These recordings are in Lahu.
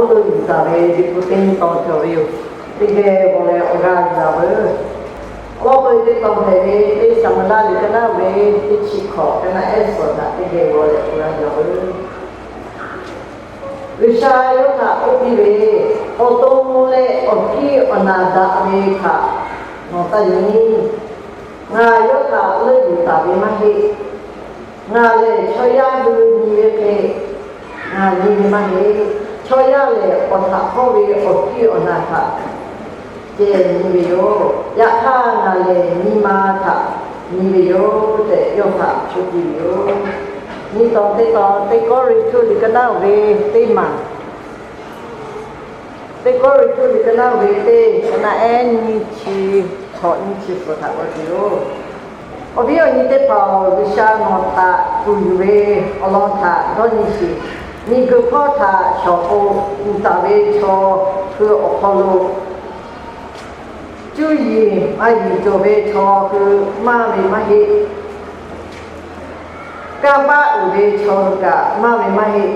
Awˬ to yuˬ taˍ ve Liꞈ hpu teˇ nyi taw cawˬ ve yoˬ. Teˇ geh g'aw leh awˬ g'aˇ yuˬ laˬ veuˬ. Awˬ lawn k'o, teˇ taw hpehꞈ ve teˇ Saˍmo laˇ liꞈ ka naˉ ve teˇ chi hkawꞈ ka naˉ ehˉ suhˍ htaꞈ teˇ geh g'aw leh awˬ g'aˇ yuˬ laˬ veuˬ. G'uiˬsha yawˇ htaꞈ k'oˆ piˇ ve, Awˬ to leh awˬ hkiˇ awˬ naˬ daꞈ ve htaꞈ nawˬ taˇ nyi. Ngaˬ yawˇ htaꞈ leuˆ yuˬ taˍ ve maˇ heˆ. Ngaˬ lehˬ chaw yaˇ hui nyi ve hk'e ngaˬ nyi ve maˇ heˆ. Chaw yaˇ lehˬ, awˬ htaꞈ hpawˇ ve awˬ hkiˇ awˬ naˬ htaꞈ ceh nyi ve yoˬ. Yaꞈ hk'aˇ, ngaˬ lehˬ nyi ma htaꞈ nyi ve yoˬ tehꞈ, yawˇ htaꞈ k'oˆ piˇ ve yoˬ. Nyi taw teˇ taw, Teˇ Kawˇrenˍhtuˆ liꞈ ka naˉ ve teˇ maˬ, Teˇ Kawˇrenˍhtuˆ liꞈ ka naˉ ve teˇ, ka naˉ ehˉ nyiˇ chi hkawꞈ nyiˇ chi suhˍ htaꞈ g'aw tuˬ yoˬ. Awˬ viˉ awˬ nyi teˇ hpaˍ-oˬ, G'uiˬsha nawˬ htaꞈ kuˬ yuˬ ve awˬ lawn htaꞈ dawˇ nyi sheˍ. Miˬguiˬ hpawˇ htaꞈ shawˍ k'o, uiˍ taˍ ve chaw hui awˬ hk'aw lo cuˇ yiˍ maˇ yiˍ cawˬ ve chaw hui maˇ ve maˇ heˆ. Kanˇ paˆ uiˍ ve chaw hui kaꞈ maˇ ve maˇ heˆ.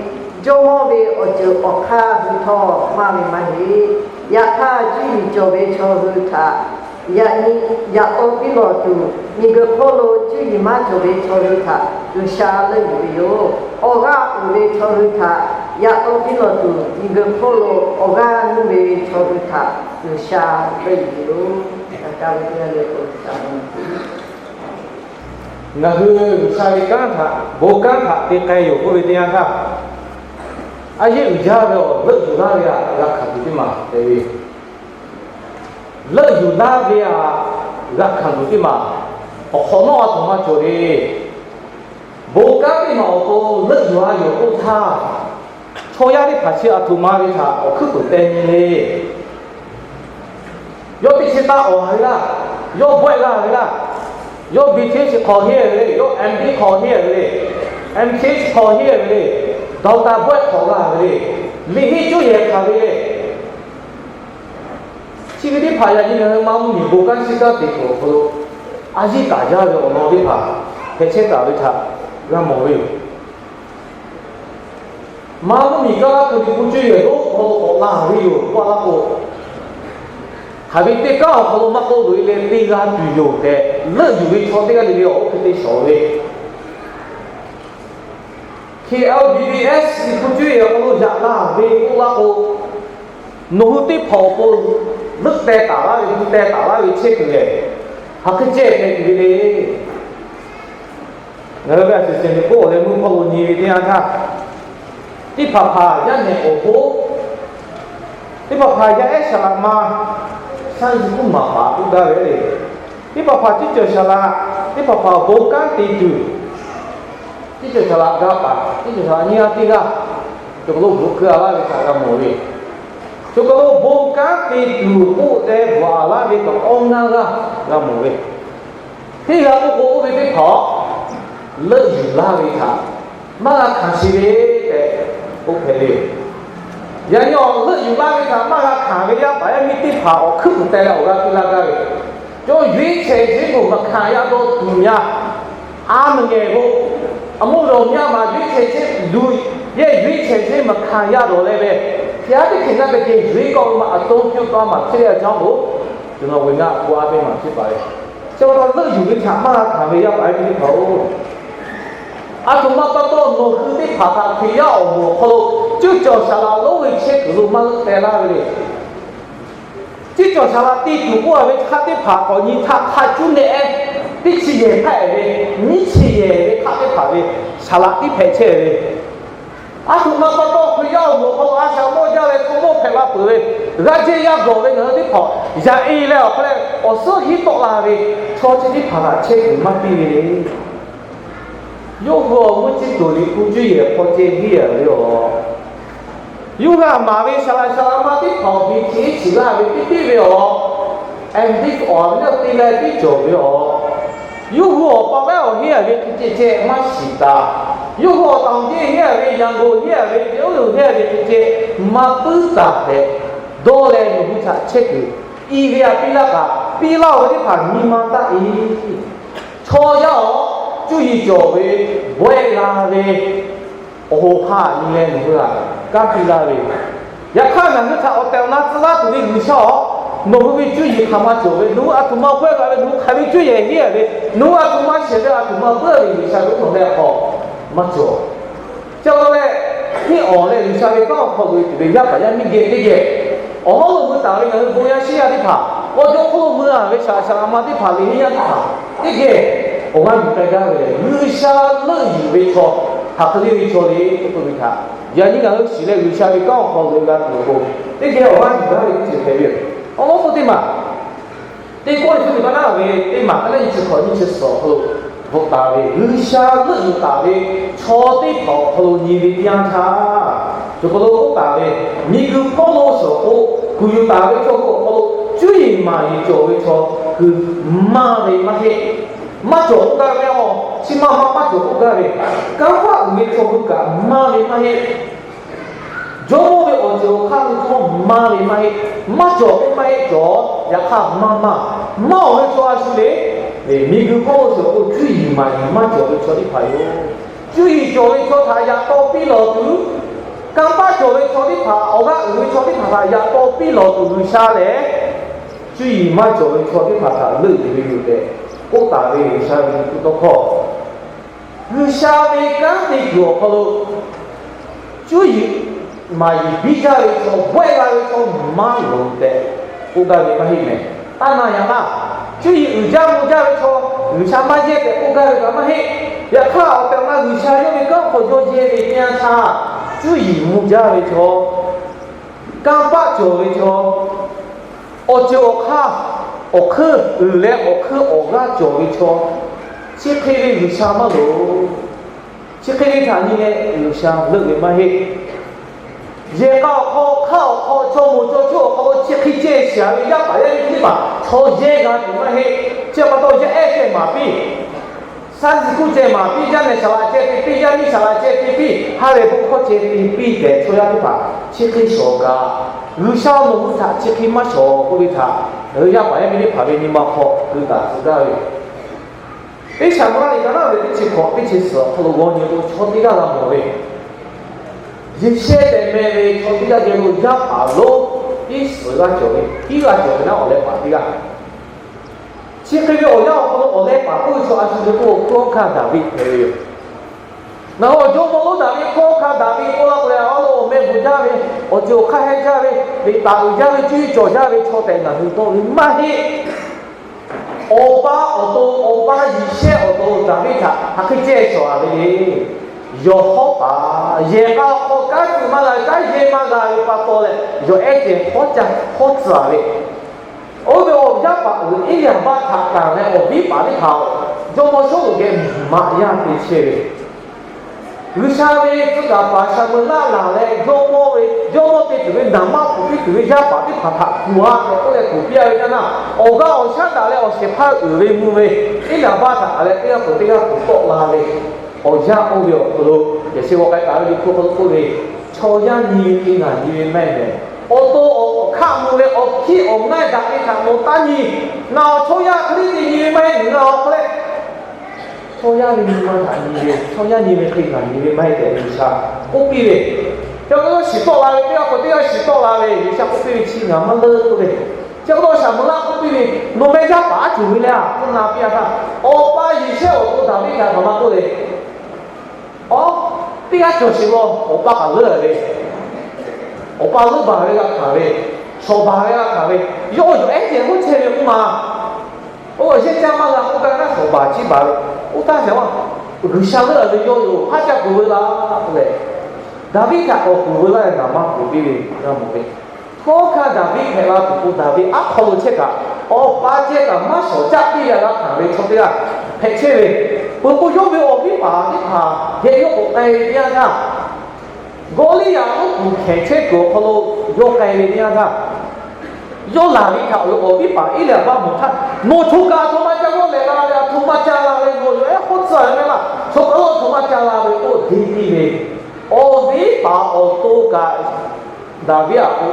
Jawˇmawˇ ve awˬ ceuˬ awˬ hk'aˇ hui htawˇ maˇ ve maˇ heˆ. Yaꞈ hk'aˇ, cuˇ yiˍ cawˬ ve chaw hui htaꞈ yaꞈ nyi yaꞈ taw piˇ lawˬ tuˬ, miˬguiˬ hk'oˆ lo cuˇ yiˍ maˇ cawˬ ve chaw hui htaꞈ G'uiˬsha leuˆ yuˬ ve yoˬ. Awˬ g'aˇ uiˍ ve chaw hui htaꞈ yaꞈ taw piˇ lawˬ tuˬ, miˬguiˬ hk'oˆ lo awˬ g'aˇ nuˇ ve chaw hui htaꞈ G'uiˬsha leuˆ yuˬ ve yoˬ. Ngaˬ hui G'uiˬsha ve kanˉ htaꞈ, bon kanˉ htaꞈ te k'ai yoˬ k'oˆ ve teˇ yanˇ htaˇ, a yeˇ uiˍ jaˇ ve awˬ leuˆ yuˬ laˇ ve htaꞈ g'a hkanˍ tuˬ teˇ maˬ hpehꞈ ve. Leuˆ yuˬ laˇ ve htaꞈ g'a hkanˍ tuˬ teˇ maˬ awˬ hk'awꞈ nawˉ a htoꞈ ma cawˬ le. Bon kanˉ teˇ maˬ awˬ to leuˆ yuˬ a yoˬ k'oˆ htaˇ, chaw yaˇ teˇ hpaˍ chi a htoꞈ ma ve htaꞈ awˬ hkuiˉ puiˍ teh nyi le. Yawˇ teˇ chi taˇ awˬ ha ve laˇ, yawˇ bawehˆ g'a ve laˇ, yawˇ B Th hk'awꞈ heˆ ve le, yawˇ M Th hk'awꞈ heˆ ve le, M Th hk'awꞈ heˆ ve le, doctor bawehˆ hk'awꞈ g'a ve le, liꞈ henˇ cuˇ yehˬ hkanˍ ve le. Chi ve teˇ hpaˍ yaꞈ nyi ngaˬ hui Manˇ mvuhˇmiˬ bon kanˉ shiˉ kanˉ te tuˬ awˬ hk'aw lo, a yiˇ taˍ jaˇ ve awˬ lawn teˇ hpaˍ hpehꞈ chehˇ taˍ ve htaꞈ g'a mawˬ ve yoˬ. Manˇ mvuhˇmiˬ kaˇ laˇ hk'oˆ ve hpu cuˇ yehˬ lonˉ hk'aw lo k'awꞈ la ve yoˬ k'oˆ laˇ k'o, hk'aˬ ve teˇ kanˉ awˬ hk'aw lo maˇ k'oˆ loꞈ e leh te g'a tuˬ yoˬ tehꞈ leuˆ yuˬ ve chaw teˇ g'aˇ le le awˬ oˇ hk'e te shawˍ ve. K L B B S hpu cuˇ yehˬ awˬ hk'aw lo yaꞈ la ve k'oˆ laˇ k'o, nawˬ hui teˇ hpaˍ awˬ pon leuˆ teh taˍ laˇ ve, gu teh taˍ laˇ ve chehˇ kuiˬ lehˬ, hk'aˬ hk'e ceh hpehꞈ tuˬ ve le. Ngaˬ hui ve a shuˍ shuˍ ve k'oˆ awˬ leh meuˇ hk'aw lo nyi ve teˇ yanˇ htaˇ, teˇ hpaˍ hpaˍ yaˇ nehˬ awˬ hoˉ, teˇ hpaˍ hpaˍ yaˇ ehˉ saˍ laꞈ ma shaˉ zuhˬ kuˉ maˍ paˍ k'oˆ gaˇ ve le. Teˇ hpaˍ hpaˍ tiˇ cawˬ saˍ laꞈ, teˇ hpaˍ hpaˍ bon kanˉ te tuˬ, tiˇ cawˬ saˍ laꞈ ga paˍ, tiˇ cawˬ saˍ laꞈ nyiˇ g'aˇ teˇ g'aˇ, cawˬ kaˬ lo bvuhꞈ keu a laˇ ve htaꞈ g'a mawˬ ve. Cawˬ kaˬ lo bon kanˉ te tuˬ k'oˆ leh bvuhꞈ a laˇ ve kaꞈ awˇ ngaˇ g'aˇ g'a mawˬ ve. Teˇ g'aˇ k'oˆ k'o, oˇ ve teˇ hpaˍ leuˆ yuˬ laˇ ve htaꞈ maˇ g'a hkanˍ sheˍ ve tehꞈ k'oˆ hpehꞈ ve yoˬ. Yaꞈ nyi awˬ leuˆ yuˬ laˇ ve htaꞈ maˇ g'a hkanˍ ve yaˇ paˍ yaˇ miˇ teˇ hpaˍ awˬ hkuiˉ puiˍ teh leh awˬ g'aˇ piˇ laˇ gaˇ ve, ရွေးချယ်ခြင်းကို မခံရသောသူများ အားမငယ်ဖို့, အမှုတော်များမှာ ရွေးချယ်ခြင်း လူရဲ့ ရွေးချယ်ခြင်း မခံရသော်လည်းပဲ ဘုရားသခင်က တကယ်ရွေးကောက်မှ အသုံးပြုသွားမှာ ဖြစ်တဲ့အကြောင်းကို ကျွန်တော် ဝင်ငါ ကိုးအားပေးမှာ ဖြစ်ပါတယ်။ ဆရာတော် လၢယူႇ ဝိထ မဂ္ဂထံ ဝေယျာပါရိသုတ္တ အထုမ္မပတ္တော နီၢ်ဃုသ့ၣ်ဖၣ်သး ခရံာ်ယၢ်အီၣ်မော်ခီလိာ် ကၠူကၠီၣ်ဆၣ်လၢ လီဝ့ၢ်ဆ့ကူၣ်လိာ် မၤလၢတဲလၢဝဲန့ၣ် ကၠူကၠီၣ်ဆၣ်လၢ တံတူၢ်အိၣ်ဝဲ ခါသ့ၣ်ဖၣ် ကီၢ်ညီထး ခါကၠူနဲၣ်အဲ တဆံယဲၢ်ဖဲအဲၣ်ဝဲ နွံဆံယဲၢ်ဝဲ ခါသ့ၣ်ဖၣ်ဝဲ ဆၣ်လးတံဖဲးဆဲးဝဲ အထုမ္မပတ္တော ခရံာ်ယၢ်အီၣ်မော်ခီလိာ် အဆၢမိၣ်ယၢ်လၢ ဆိကမိၣ်ဖဲးလၢပှဲၤဝဲ ဂၤကဲယၢ်ဘျီၣ်ဝဲ နသ့ၣ်ဖၣ် ယၤအံၤလဲၣ် အီၣ်ဖဲလဲၣ် အီၣ်စီၤဟံးတီၣ်လၢဝဲ ဆီဆံသ့ၣ်ဖၣ် ဆဲးကူၣ်မၤတံၢ်ဝဲန့ၣ် ယိၣ်ဟူအမုၢ်စ့ၢ်ကီးလံ ကူၣ်ကၠူယဲၢ်ဖီကဲဟံးယဲၢ်ဝဲအီၤ ယိၣ်ဟူအမၤဝဲ ဆၣ်လးဆၣ်လးမၤသ့ၣ်ဖၣ် ဘံၣ်ထံးဆံးလၢဝဲတ့ၢ်တ့ၢ်ဝဲအီၤ အဲၣ်ဒိၣ်အီၤ မ့ၢ်သ့လၢတ့ၢ်ကၠီၣ်ဝဲအီၤ ယိၣ်ဟူအီၤ ပာ်ဝဲအီၤဟ့ၣ်အဝဲ ကကဲးကဲးမၤဆံးတၢ် ယိၣ်ဟူအီၤ တၢ်က့ၣ်ဟ့ၣ်အဝဲ ယၢင်ၣ်ကိၣ်ဟ့ၣ်အဝဲ တ့အိၣ်လိာ်ဟ့ၣ်အဝဲ ကကဲး မၤပုၢ်တၢ်ဖဲး ဒီးလဲၤနုာ်ဟူဆၣ်ဆဲးကူၣ် အံၤဝဲအပံလၢကး ပံလၢအီၤဝဲသ့ၣ်တဖၣ် မံမၤတၢ်အံၤ ဆီယၢ်အီၤ ကၠူယံာ်ကၠီၣ်ဝဲ ဘှဲလါဝဲ အဟိဟၣ်နံၤလဲၣ်နုာ်ဟူဂၤ ကၢ်ပံလါဝဲ Yaꞈ hk'aˇ, ngaˬ hui htaꞈ awˬ tehˬ awˬ na tcuh laˇ tuˬ ve G'uiˬsha-oˬ, nawˬ hui ve cuˇ yiˍ hk'aˬ ma cawˬ ve, nawˬ hui a htoꞈ ma pawehˇ g'a ve, nawˬ hui hk'aˬ ve cuˇ yiˍ henˇ ve, nawˬ hui a htoꞈ ma shehˍ ve, a htoꞈ ma peuˬ ve G'uiˬsha ve hk'aw leh k'awꞈ maˇ cawˬ. Chi pa taw leh, henˇ awˬ leh G'uiˬsha ve kanˉ awˬ hk'aw lo tuˬ ve yaˇ paˍ yaˇ miˇ geh teˇ geh, awˬ hawˉ lo mui taˍ ve ngaˬ hui bon yaˇ shiˉ yaˇ teˇ hpaˍ, k'aw jaw hk'oˆ lo mui a ve shaˍ shaˍ ma teˇ hpaˍ, liꞈ henˇ yaˇ teˇ hpaˍ, teˇ geh awˬ g'aˇ yuˬ k'ai gaˇ ve lehˬ, G'uiˬsha leuˆ yuˬ ve chaw, hk'aˬ hk'e le ve chaw le k'oˆ ve htaꞈ yaꞈ nyi ngaˬ hui shiˍ leh G'uiˬsha ve kanˉ awˬ hk'aw lo g'a tuˬ awˬ pon, teˇ geh awˬ g'aˇ yuˬ gaˇ ve teˇ ceuˬ hpehꞈ ve yoˬ. Awˬ lawn k'o teˇ maˬ, teˇ kawˆ liꞈ hpu teˇ maˬ naˉ ve teˇ maˬ k'aˉ lehˉ nyi chi hkawꞈ nyi chi suhˍ awˬ hk'aw lo bvuhꞈ taˍ ve, G'uiˬsha leuˆ yuˬ taˍ ve chaw teˇ hpaˍ awˬ hk'aw lo nyi ve teˇ yanˇ htaˇ, cawˬ hk'aw lo k'oˆ taˍ ve, miˬguiˬ hpawˇ lo shawˍ k'o, kuˬ yuˬ taˍ ve chaw hui awˬ hk'aw lo cuˇ yiˍ maˍ yiˍ cawˬ ve chaw hui maˇ ve maˇ heˆ. Maˇ cawˬ k'oˆ gaˇ ve a, chi ma ma maˇ cawˬ k'oˆ gaˇ ve, kanˇ paˆ uiˍ ve chaw hui kaꞈ maˇ ve maˇ heˆ. Jawˇmawˇ ve awˬ ceuˬ awˬ hk'aˇ hui htawˇ maˇ ve maˇ heˆ. Maˇ cawˬ k'oˆ maˇ heˆ cawˬ. Yaꞈ hk'aˇ maˇ maˇ, maˇ awˬ ve chaw a shu le, miˬguiˬ hpawˇ lo shawˍ k'o cuˇ yiˍ maˍ yiˍ maˇ cawˬ ve chaw teˇ hpaˍ yoˬ. Cuˇ yiˍ cawˬ ve chaw htaꞈ yaꞈ taw piˇ lawˬ tuˬ, kanˇ paˆ cawˬ ve chaw teˇ hpaˍ, awˬ g'aˇ uiˍ ve chaw teˇ hpaˍ htaꞈ yaꞈ taw piˇ lawˬ tuˬ G'uiˬsha lehˬ, cuˇ yiˍ maˇ cawˬ ve chaw teˇ hpaˍ htaꞈ leuˆ yuˬ ve yoˬ tehꞈ k'oˆ taˍ ve G'uiˬsha ve liꞈ hpu tawˇ hkawˇ, G'uiˬsha ve kanˉ te tuˬ awˬ hk'aw lo cuˇ yiˍ maˍ yiˍ biˇ jaˇ ve chaw, bawehˇ g'a ve chaw maˇ loˍ tehꞈ k'oˆ gaˇ ve maˇ heˆ mehˍ. Taˇ na yaꞈ laˇ. Cuˇ yiˍ uiˍ jaˇ mvuh jaˇ ve chaw G'uiˬsha maˇ jehˇ tehꞈ k'oˆ gaˇ ve kaꞈ maˇ heˆ. Yaꞈ hk'aˇ awˬ tehˬ awˬ na G'uiˬsha yawˇ ve kanˉ hk'aw jawˇ jehˇ ve teˇ yanˇ htaˇ, cuˇ yiˍ mvuh jaˇ ve chaw, kanˇ paˆ cawˬ ve chaw, awˬ ceuˬ awˬ hk'aˇ, awˬ hkuiˇ uiˍ leh awˬ hkuiˇ awˬ g'aˇ cawˬ ve chaw, chi hk'e ve G'uiˬsha maˇ loˍ. Chi hk'e ve htaꞈ nyi leh G'uiˬsha leuˆ ve maˇ heˆ. Yehˬ k'a awˬ hk'aw, hk'aˇ awˬ hk'aw, chaw moˍ chaw choˇ awˬ hk'aw lo chi hk'e ceh shiˍ ve yaˇ paˍ yaˇ miˇ teˇ hpaˍ chaw yehˇ g'a tuˬ maˇ heˆ. Chi pa taw yaˇ ehˉ ceh maˍ piˇ, saˉ zi kuˇ ceh maˍ piˇ, yaˇ nehˬ saˍ laꞈ ceh te piˇ, yaˇ miˇ saˍ laꞈ ceh te piˇ, ha lehˬ bon hkawˇ ceh te piˇ tehꞈ chaw yaˇ teˇ hpaˍ chi hk'e shawˍ kaꞈ, G'uiˬsha nawˬ hui htaꞈ chi hk'e maˇ shawˍ k'oˆ ve htaꞈ ngaˬ hui yaˇ paˍ yaˇ miˇ teˇ hpaˍ ve nyi ma hk'aw keu taˍ tcuh gaˇ ve yoˬ. Iˉsaˍreˍlaˆ liꞈ ka naˉ ve teˇ chi hkawꞈ teˇ chi suhˍ awˬ hk'aw lo g'aw nyi k'o, chaw teˇ g'aˇ g'a mawˬ ve, Yeˍsehˇ tehꞈ meh ve chaw teˇ g'aˇ geh lo yaˇ paˍ lonˉ iˉ suhˍ g'aˇ cawˬ ve, iˉ g'aˇ cawˬ ve naˉ awˬ leh paˍ teˇ g'aˇ. Chi hk'e ve awˬ yanˇ awˬ hk'aw lo awˬ leh paˍ k'oˆ ve chaw a shu ve k'o, hkawˇ hkanˇ Daˍviˆ hpehꞈ ve yoˬ. Ngaˬ hui awˬ jawˇmawˇ lonˉ Daˍviˆ, hkawˇ hkanˇ Daˍviˆ k'oˆ laˇ k'o leh, a lo awˬ meh bvuhꞈ jaˇ ve, awˬ ceuˬ awˬ hk'aˇ hehnˇ jaˇ ve, liꞈ taˍ uiˍ jaˇ ve, cuˇ yiˍ cawˬ jaˇ ve chaw tehꞈ ngaˬ hui dawˇ ve maˇ heˆ. Awˬ pa awˬ to, awˬ pa Yeˍsehˇ awˬ to Daˍviˆ htaꞈ hk'aˬ hk'e ceh shawˍ a ve le. Yawˬ hawˉ paˍ, yehˬ k'a awˬ hk'aw kanˉ te maˇ g'a ve, kanˉ yehˇ maˇ g'a ve pa taw leh, yawˬ ehˉ ceh hawˉ caˇ hawˉ tcuh a ve, oˇ ve awˬ yaˇ paˍ uiˍ Eˇliˍaˍbaˆ htaꞈ tanˬ leh awˬ viˉ paˍ teˇ hpaˍ jawˇmawˇ Sawˉluꞈ geh maꞈ yaˇ te chehˇ ve, G'uiˬsha ve tcuh kaˍ paˍ Saˍmo-eˍlaˆ laˬ leh jawˇmawˇ ve, jawˇmawˇ te tuˬ ve Naˍmanˇ kuˬ piˇ tuˬ ve yaˇ paˍ teˇ hpaˍ htaꞈ kuˬ a tehꞈ k'oˆ leh kuˬ piˇ a ve teˇ yanˇ, awˬ g'aˇ awˬ shaˉ daꞈ leh awˬ shehˍ hpaˇ uiˍ ve mvuh ve Eˇliˍaˍbaˆ htaꞈ a leh teˇ g'aˇ peuˬ teˇ g'aˇ kuˬ tawˆ la ve, awˬ yanˇ oˇ ve awˬ hk'aw lo yaꞈ sheh g'aw k'ai taˍ ve liꞈ hpu hk'aw lo k'oˆ ve, chaw yaˇ nyi ve hk'e ngaˬ nyi ve maˇ heˆ mehˍ. Awˬ to awˬ hk'aˆ mvuh leh awˬ hkiˇ awˬ ngaˇ daꞈ ve htaꞈ nawˬ taˇ nyi. Ngaˬ awˬ chaw yaˇ hk'e le te nyi ve maˇ heˆ. Ngaˬ awˬ hk'aw leh chaw yaˇ ve nyi ma htaꞈ nyi ve, chaw yaˇ nyi ve hk'e ngaˬ nyi ve maˇ heˆ tehꞈ G'uiˬsha k'oˆ piˇ ve. Chi pa taw shiˍ tawˆ la ve, teˇ g'aˇ k'o teˇ g'aˇ shiˍ tawˆ la ve, G'uiˬsha k'oˆ piˇ ve chi ngaˬ maˇ leuˆ k'oˆ ve. Chi pa taw Saˍmo-eˍlaˆ k'oˆ piˇ ve, nawˬ meh yaˇ paˍ aˉ cuˬ ve leh a k'oˆ na piˇ a htaˇ, awˬ pa Yeˍsehˇ awˬ to Daˍviˆ htaꞈ hk'aˬ ma k'oˆ le. Awˬ, teˇ g'aˇ cawˬ sheˍ law, awˬ pa kaꞈ leuˆ ve, awˬ pa leuˆ baˬ ve g'a hkanˍ ve, shawˍ baˬ ve g'a hkanˍ ve, yawˇ yawˬ ehˉ ceh k'oˆ chehˇ ve k'oˆ ma. Oˇ yehˇ caˇ maˇ g'a k'oˆ gaˇ naˉ shawˍ baˬ ciˇ baˬ ve, oˇ taˇ shehˍ ma, G'uiˬsha leuˆ ve yawˇ yoˬ, haˉ caˇ kuˬ veu la leh, Daˍviˆ htaꞈ k'awꞈ kuˬ veu laˇ leh Naˍmanˇ kuˬ piˇ ve g'a mawˬ ve. Hkawˇ hkanˇ Daˍviˆ hpehꞈ la tuˬ k'o, Daˍviˆ aˉ hk'aw lo chehˇ kaꞈ, awˬ pa ceh kaꞈ maˇ shawˍ caˆ piˇ ve g'a hkanˍ ve chaw teˇ g'aˇ hpehꞈ chehˇ ve, peuˬ k'o yawˇ ve awˬ viˉ paˍ teˇ hpaˍ geh yawˇ k'awꞈ k'ai ve teˇ yanˇ htaˇ, Gawˇliˇyaꞈ lonˉ kuˬ hkehˍ chehˇ kuiˬ awˬ hk'aw lo yawˇ k'ai ve teˇ yanˇ htaˇ, yawˇ laˬ ve htaꞈ awˬ viˉ paˍ Eˇliˍaˍbaˆ mawˬ htaˇ, nawˬ choˬ kaꞈ a htoꞈ ma ca g'awˇ lehˬ la ve, a htoꞈ ma ca la ve, nawˬ yawˬ ehˉ hawˉ tcuh ve maˇ heˆ laˇ, choˬ kaꞈ a htoꞈ ma ca la ve k'oˆ deˇ piˇ ve, awˬ viˉ paˍ awˬ to kaꞈ Daˍviˆ aꞈ k'o,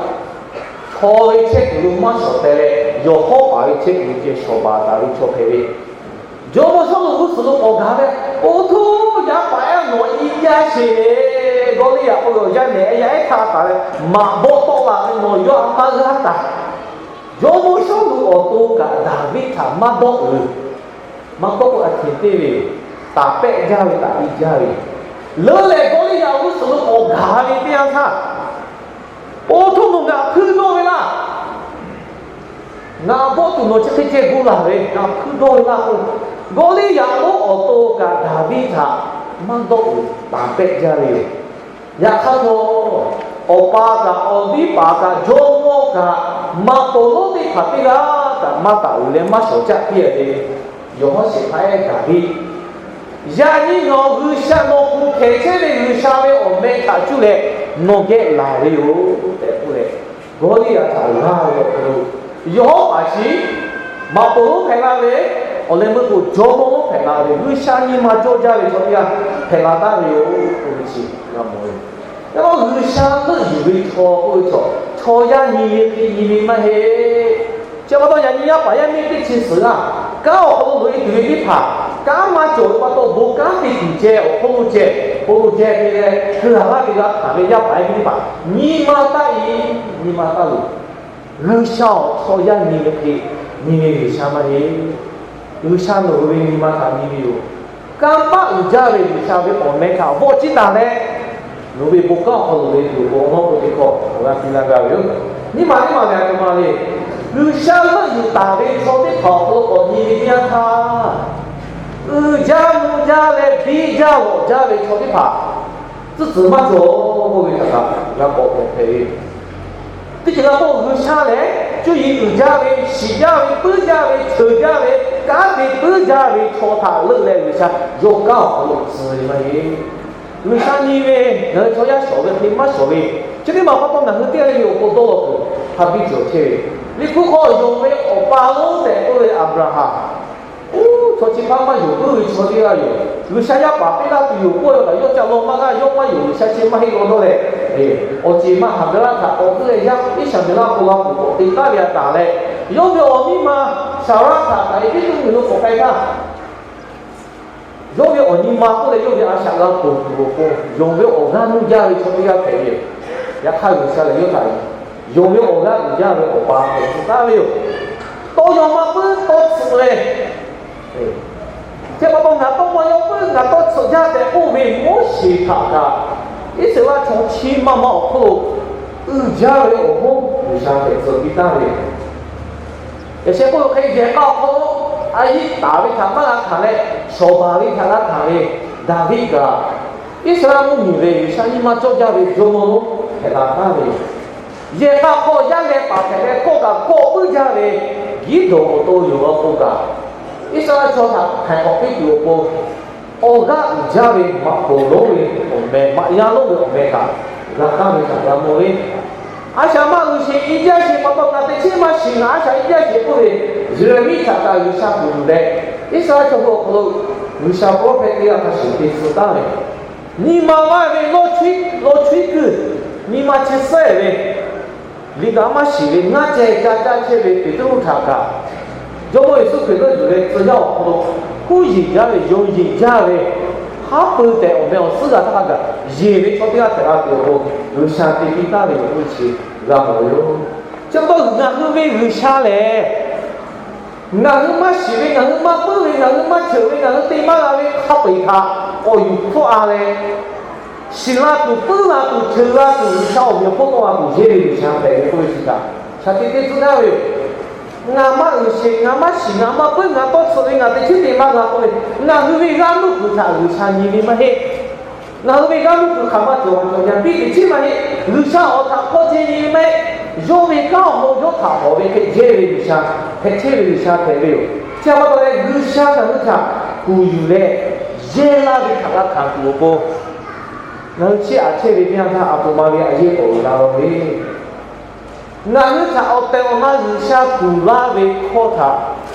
chaw ve chehˇ kuiˬ lo maˇ shawˍ teh leh, yawˬ hawˉ paˍ ve chehˇ kuiˬ lo ceh shawˍ baˬ taˍ ve chaw hpehꞈ ve. Jawˇmawˇ Sawˉluꞈ g'uˇ suhˍ lo k'awꞈ gaˬ leh, Oˇ htoˇ, yaˇ paˍ ehˉ nawˬ i jaˇ sheˍ le. Gawˇliˇyaꞈ k'oˆ ve awˬ yaˇ nehˬ ehˉ yaˇ ehˉ htaˇ taˍ leh maꞈ bawˆ tawˆ la ve nawˬ yawˇ a maˇ g'aˇ taˍ. Jawˇmawˇ Sawˉluꞈ awˬ to kaꞈ Daˍviˆ htaꞈ maˇ dawˆ uiˍ. Maˇ kawˆ k'o a htiꞈ te ve yoˬ. Taˍ pehˆ jaˇ ve, taˍ piˇ jaˇ ve. Leuˉ leh Gawˇliˇyaꞈ g'uˇ suhˍ lo k'awꞈ gaˬ ve teˇ yanˇ htaˇ, Oˇ htoˇ nawˬ ngaˬ hpuiˇ dawˇ ve laˇ. Ngaˬ bawˆ tuˬ nawˬ chi hk'e ceh gu laˬ ve, ngaˬ hpuiˇ dawˇ ve laˇ k'oˆ, Gawˇliˇyaꞈ lonˉ awˬ to kaꞈ Daˍviˆ htaꞈ maˇ dawˆ uiˍ, taˍ pehˆ jaˇ ve yoˬ. Yaꞈ hk'aˇ htawˇ, awˬ pa kaꞈ awˬ viˉ paˍ kaꞈ jawˇmawˇ kaꞈ maꞈ poˍ lonˉ teˇ hpaˍ teˇ g'aˇ kaꞈ maˇ taˍ uiˍ leh maˇ shawˍ caˆ piˇ ve, Yeˍhoˆsaˍhpaˆ ehˉ Daˍviˆ yaꞈ nyi nawˬ G'uiˬsha, nawˬ kuˬ hkehˍ chehˇ ve G'uiˬsha ve awˬ meh htaꞈ cuˇ leh nawˬ geh laˬ ve yoˬ tehꞈ k'oˆ leh, Gawˇliˇyaꞈ htaꞈ g'aˇ ve awˬ hk'aw lo, yawˇ hpaˍ chi maꞈ poˍ lonˉ hpehꞈ la ve, awˬ leh meuˇ k'o jawˇmawˇ lonˉ hpehꞈ la ve, G'uiˬsha nyi ma cawˇ jaˇ ve chaw teˇ g'aˇ hpehꞈ la taˍ ve yoˬ k'oˆ ve chi g'a mawˬ ve. Yaꞈ hk'aˇ G'uiˬsha leuˆ yuˬ ve chaw k'oˆ ve chaw, chaw yaˇ nyi ve hk'e nyi ve maˇ heˆ. Chi pa taw yaꞈ nyi yaˇ paˍ yaˇ miˇ teˇ chi suhˍ laˇ, kanˉ awˬ hk'aw lo loꞈ e tuˬ ve teˇ hpaˍ, kanˉ maˇ cawˬ ve pa taw bon kanˉ te tuˬ ceh awˬ hk'oˆ lo ceh, hk'oˆ lo ceh te leh, hkui haˍ laˇ ve g'a hkanˍ ve yaˇ paˍ yaˇ miˇ teˇ hpaˍ nyi ma taˇ e, nyi ma taˇ loˬ. G'uiˬsha awˬ chaw yaˇ nyi ve hk'e nyi ve G'uiˬsha maˇ heˆ. G'uiˬsha nawˬ hui ve nyi ma htaꞈ nyi ve yoˬ. Kanˇ paˆ uiˍ jaˇ ve G'uiˬsha ve awˬ meh htaꞈ vawˆ ciˉ taˍ leh, nawˬ ve bon kanˉ awˬ hk'aw lo ve tuˬ awˬ pon awˬ hawˉ k'oˆ teˇ hkawˇ awˬ g'aˇ piˇ laˇ gaˇ ve yoˬ. Nyi ma teˇ maˬ ve a htoꞈ ma le. G'uiˬsha leuˆ yuˬ taˍ ve chaw teˇ hpaˍ awˬ hk'aw lo k'awꞈ nyi ve teˇ yanˇ htaˇ, uiˍ jaˇ mvuh jaˇ leh biˇ jaˇ lawꞈ jaˇ ve chaw teˇ hpaˍ tcuhˉ tcuhˍ maˇ cawˬ k'oˆ ve htaꞈ kaꞈ g'a k'awꞈ k'awꞈ hpehꞈ ve. Teˇ ceuˬ g'a k'oˆ, G'uiˬsha lehˬ cuˇ yiˍ uiˍ jaˇ ve, shiˍ jaˇ ve, puiˉ jaˇ ve, ceuˬ jaˇ ve, kanˉ te puiˉ jaˇ ve chaw htaꞈ leuˆ leh G'uiˬsha yawˇ kanˉ awˬ hk'aw lo tcuh ve maˇ heˆ. G'uiˬsha nyi ve, ngaˬ hui chaw yaˇ shawˍ ve hk'e maˇ shawˍ ve, chi teˇ maˬ pa taw ngaˬ hui teˇ g'aˇ le le awˬ pon dawˇ law kuiˬ hk'a biˇ cawˬ chehˇ ve. Liꞈ hpu hk'aw yonˍ ve awˬ pa lonˉ tehꞈ k'oˆ ve Aˍbraˍhanˍ, oˇ chaw chi hpaˇ maˇ yonˍ puiˉ ve chaw teˇ g'aˇ yoˬ. G'uiˬsha yaˇ paˍ piˇ laˇ tuˬ yoˬ k'oˆ ve kaꞈ yawˇ ca law maˇ g'aˇ, yawˇ maˇ yonˍ G'uiˬsha chi maˇ heˆ law dawˇ leh, awˬ ceˬ ma Haˍgaˍraˆ htaꞈ k'awꞈ k'oˆ leh yaˇ Iˉsaˍreˍlaˆ hk'aw g'a k'oˍ k'awꞈ te taˍ ve a taˍ leh, yawˇ ve awˬ miˇ ma Saˍraˆ htaꞈ kaꞈ Eˇjiˇtuꞈ miˬ lo k'awꞈ k'ai htaˇ, yawˇ ve awˬ nyi ma k'oˆ leh yawˇ ve a shaꞈ g'a ponˬ tuˬ awˬ pon yonˍ ve awˬ g'aˇ nuˇ jaˇ ve chaw teˇ g'aˇ hpehꞈ ve yoˬ. Yaꞈ hk'aˇ G'uiˬsha lehˬ yawˇ htaꞈ yonˍ ve awˬ g'aˇ uiˍ jaˇ ve awˬ pa hpehꞈ tcuh taˍ ve yoˬ. Tawˇ yaw maˇ puiˉ tawˇ tsuhꞈ ve, chi pa taw ngaˬ tawˇ maˇ yaw puiˉ ngaˬ tawˇ tsuhꞈ jaˇ tehꞈ k'oˆ ve Moˉseˍ htaꞈ kaꞈ, Iˉsaˍreˍlaˆ chaw chi maˇ maˇ awˬ hk'oˆ lo uiˍ jaˇ ve awˬ hoˉ G'uiˬsha hpehꞈ tcuh piˇ taˍ ve yoˬ. Yaꞈ sheh k'oˆ ve hk'e, yehˬ k'a awˬ hk'aw lo a yiˆ taˍ ve htaꞈ maˇ g'a hkanˍ leh, shawˍ baˬ ve htaꞈ g'a hkanˍ ve Daˍviˆ kaꞈ, Iˉsaˍreˍlaˆ mvuhˇmiˬ ve G'uiˬsha nyi ma cawˇ jaˇ ve jawˇmawˇ lonˉ hpehꞈ la taˍ ve yoˬ. Yehˬ k'a hk'aw yaˇ leh paˍ hpehꞈ leh kawˆ kaꞈ kawˆ puiˉ jaˇ ve Giˉdawˬ awˬ to yonˍ la k'o kaꞈ, Iˉsaˍreˍlaˆ chaw htaꞈ htaiˍ hk'awꞈ piˇ tuˬ awˬ pon awˬ g'aˇ uiˍ jaˇ ve maꞈ poˍ lonˉ ve awˬ meh, maꞈ yaˇ lonˉ ve awˬ meh htaꞈ g'a taˍ ve htaꞈ g'a mawˬ ve. A shaꞈ maˇ uiˍ sheˍ, i jaˇ sheˍ pa taw ngaˬ teꞈ chiˉ maˇ shiˍ, ngaˬ a shaꞈ i jaˇ sheˍ k'oˆ ve Yeˍraˍmiˆ htaꞈ kaꞈ G'uiˬsha kuˬ yuˬ leh, Iˉsaˍreˍlaˆ chaw hui awˬ hk'aw lo G'uiˬsha pawˇ hpehꞈ teˇ g'aˇ hk'a shuˍ te tcuh taˍ ve, nyi ma vaˇ ve lawˇ chuˉ, lawˇ chuˉ kuiˬ, nyi ma chi suhˉ ve, liꞈ kaꞈ maˇ shiˍ ve ngaˇ ceh ca caˇ chehˇ ve Peˍtruˆ htaꞈ kaꞈ, Jawˇmawˇ Yeˍsuˆ Hkriꞈ leuˆ yuˬ leh tcuh yaˇ awˬ hk'aw lo huˉ yeˬ jaˇ ve, yonˍ yeˬ jaˇ ve, haˉ pui tehꞈ awˬ meh awˬ suhˉ g'a htaˇ hk'a gaˬ yeˬ ve chaw teˇ g'aˇ hpehꞈ la tuˬ awˬ pon G'uiˬsha te piˇ taˍ ve yoˬ k'oˆ ve chi g'a mawˬ ve yoˬ. Chi pa taw ngaˬ hui ve G'uiˬsha lehˬ, ngaˬ hui maˇ shiˍ ve, ngaˬ hui maˇ puiˉ ve, ngaˬ hui maˇ ceuˬ ve, ngaˬ hui te maˇ g'a ve hk'a peu-eˬ htaꞈ k'awꞈ yuˬ hpfuhˆ a leh, shiˍ la tuˬ, puiˉ la tuˬ, ceuˬ la tuˬ, G'uiˬsha awˬ meꞈ awˬ hponˇ tawˆ la tuˬ yehˇ ve G'uiˬsha hpehꞈ ve k'oˆ ve chi htaꞈ shaˍ tiꞈ te tcuh gaˇ ve yoˬ. Ngaˬ maˇ uiˍ sheˍ, ngaˬ maˇ shiˍ, ngaˬ maˇ puiˉ, ngaˬ tawˇ tsuhꞈ ve, ngaˬ teꞈ chiˉ te maˇ g'a k'oˆ ve, ngaˬ hui ve g'aˇ nuˇ kuiˬ htaꞈ G'uiˬsha nyi ve maˇ heˆ. Ngaˬ hui ve g'aˇ nuˇ kuiˬ hk'aˬ ma cawˬ cawˬ yaꞈ piˇ teꞈ chiˉ maˇ heˆ. G'uiˬsha awˬ htaꞈ hk'awˇ ceh nyi ve maˇ heˆ. Yawˇ ve kanˉ awˬ hk'aw lo yawˇ htaꞈ hawˬ ve hk'e jehˇ ve G'uiˬsha, hpehꞈ chehˇ ve G'uiˬsha hpehꞈ ve yoˬ. Chi pa taw leh G'uiˬsha ngaˬ hui htaꞈ kuˬ yuˬ leh yehˇ laˇ ve htaꞈ g'a hkanˍ tuˬ awˬ pon, ngaˬ hui chiˇ aꞈ chehˇ ve teˇ yanˇ htaˇ a htoꞈ ma ve a yehˇ k'awꞈ uiˍ la law ve, ngaˬ hui htaꞈ awˬ tehˬ awˬ na G'uiˬsha kuˬ laˇ ve hkawˇ htaꞈ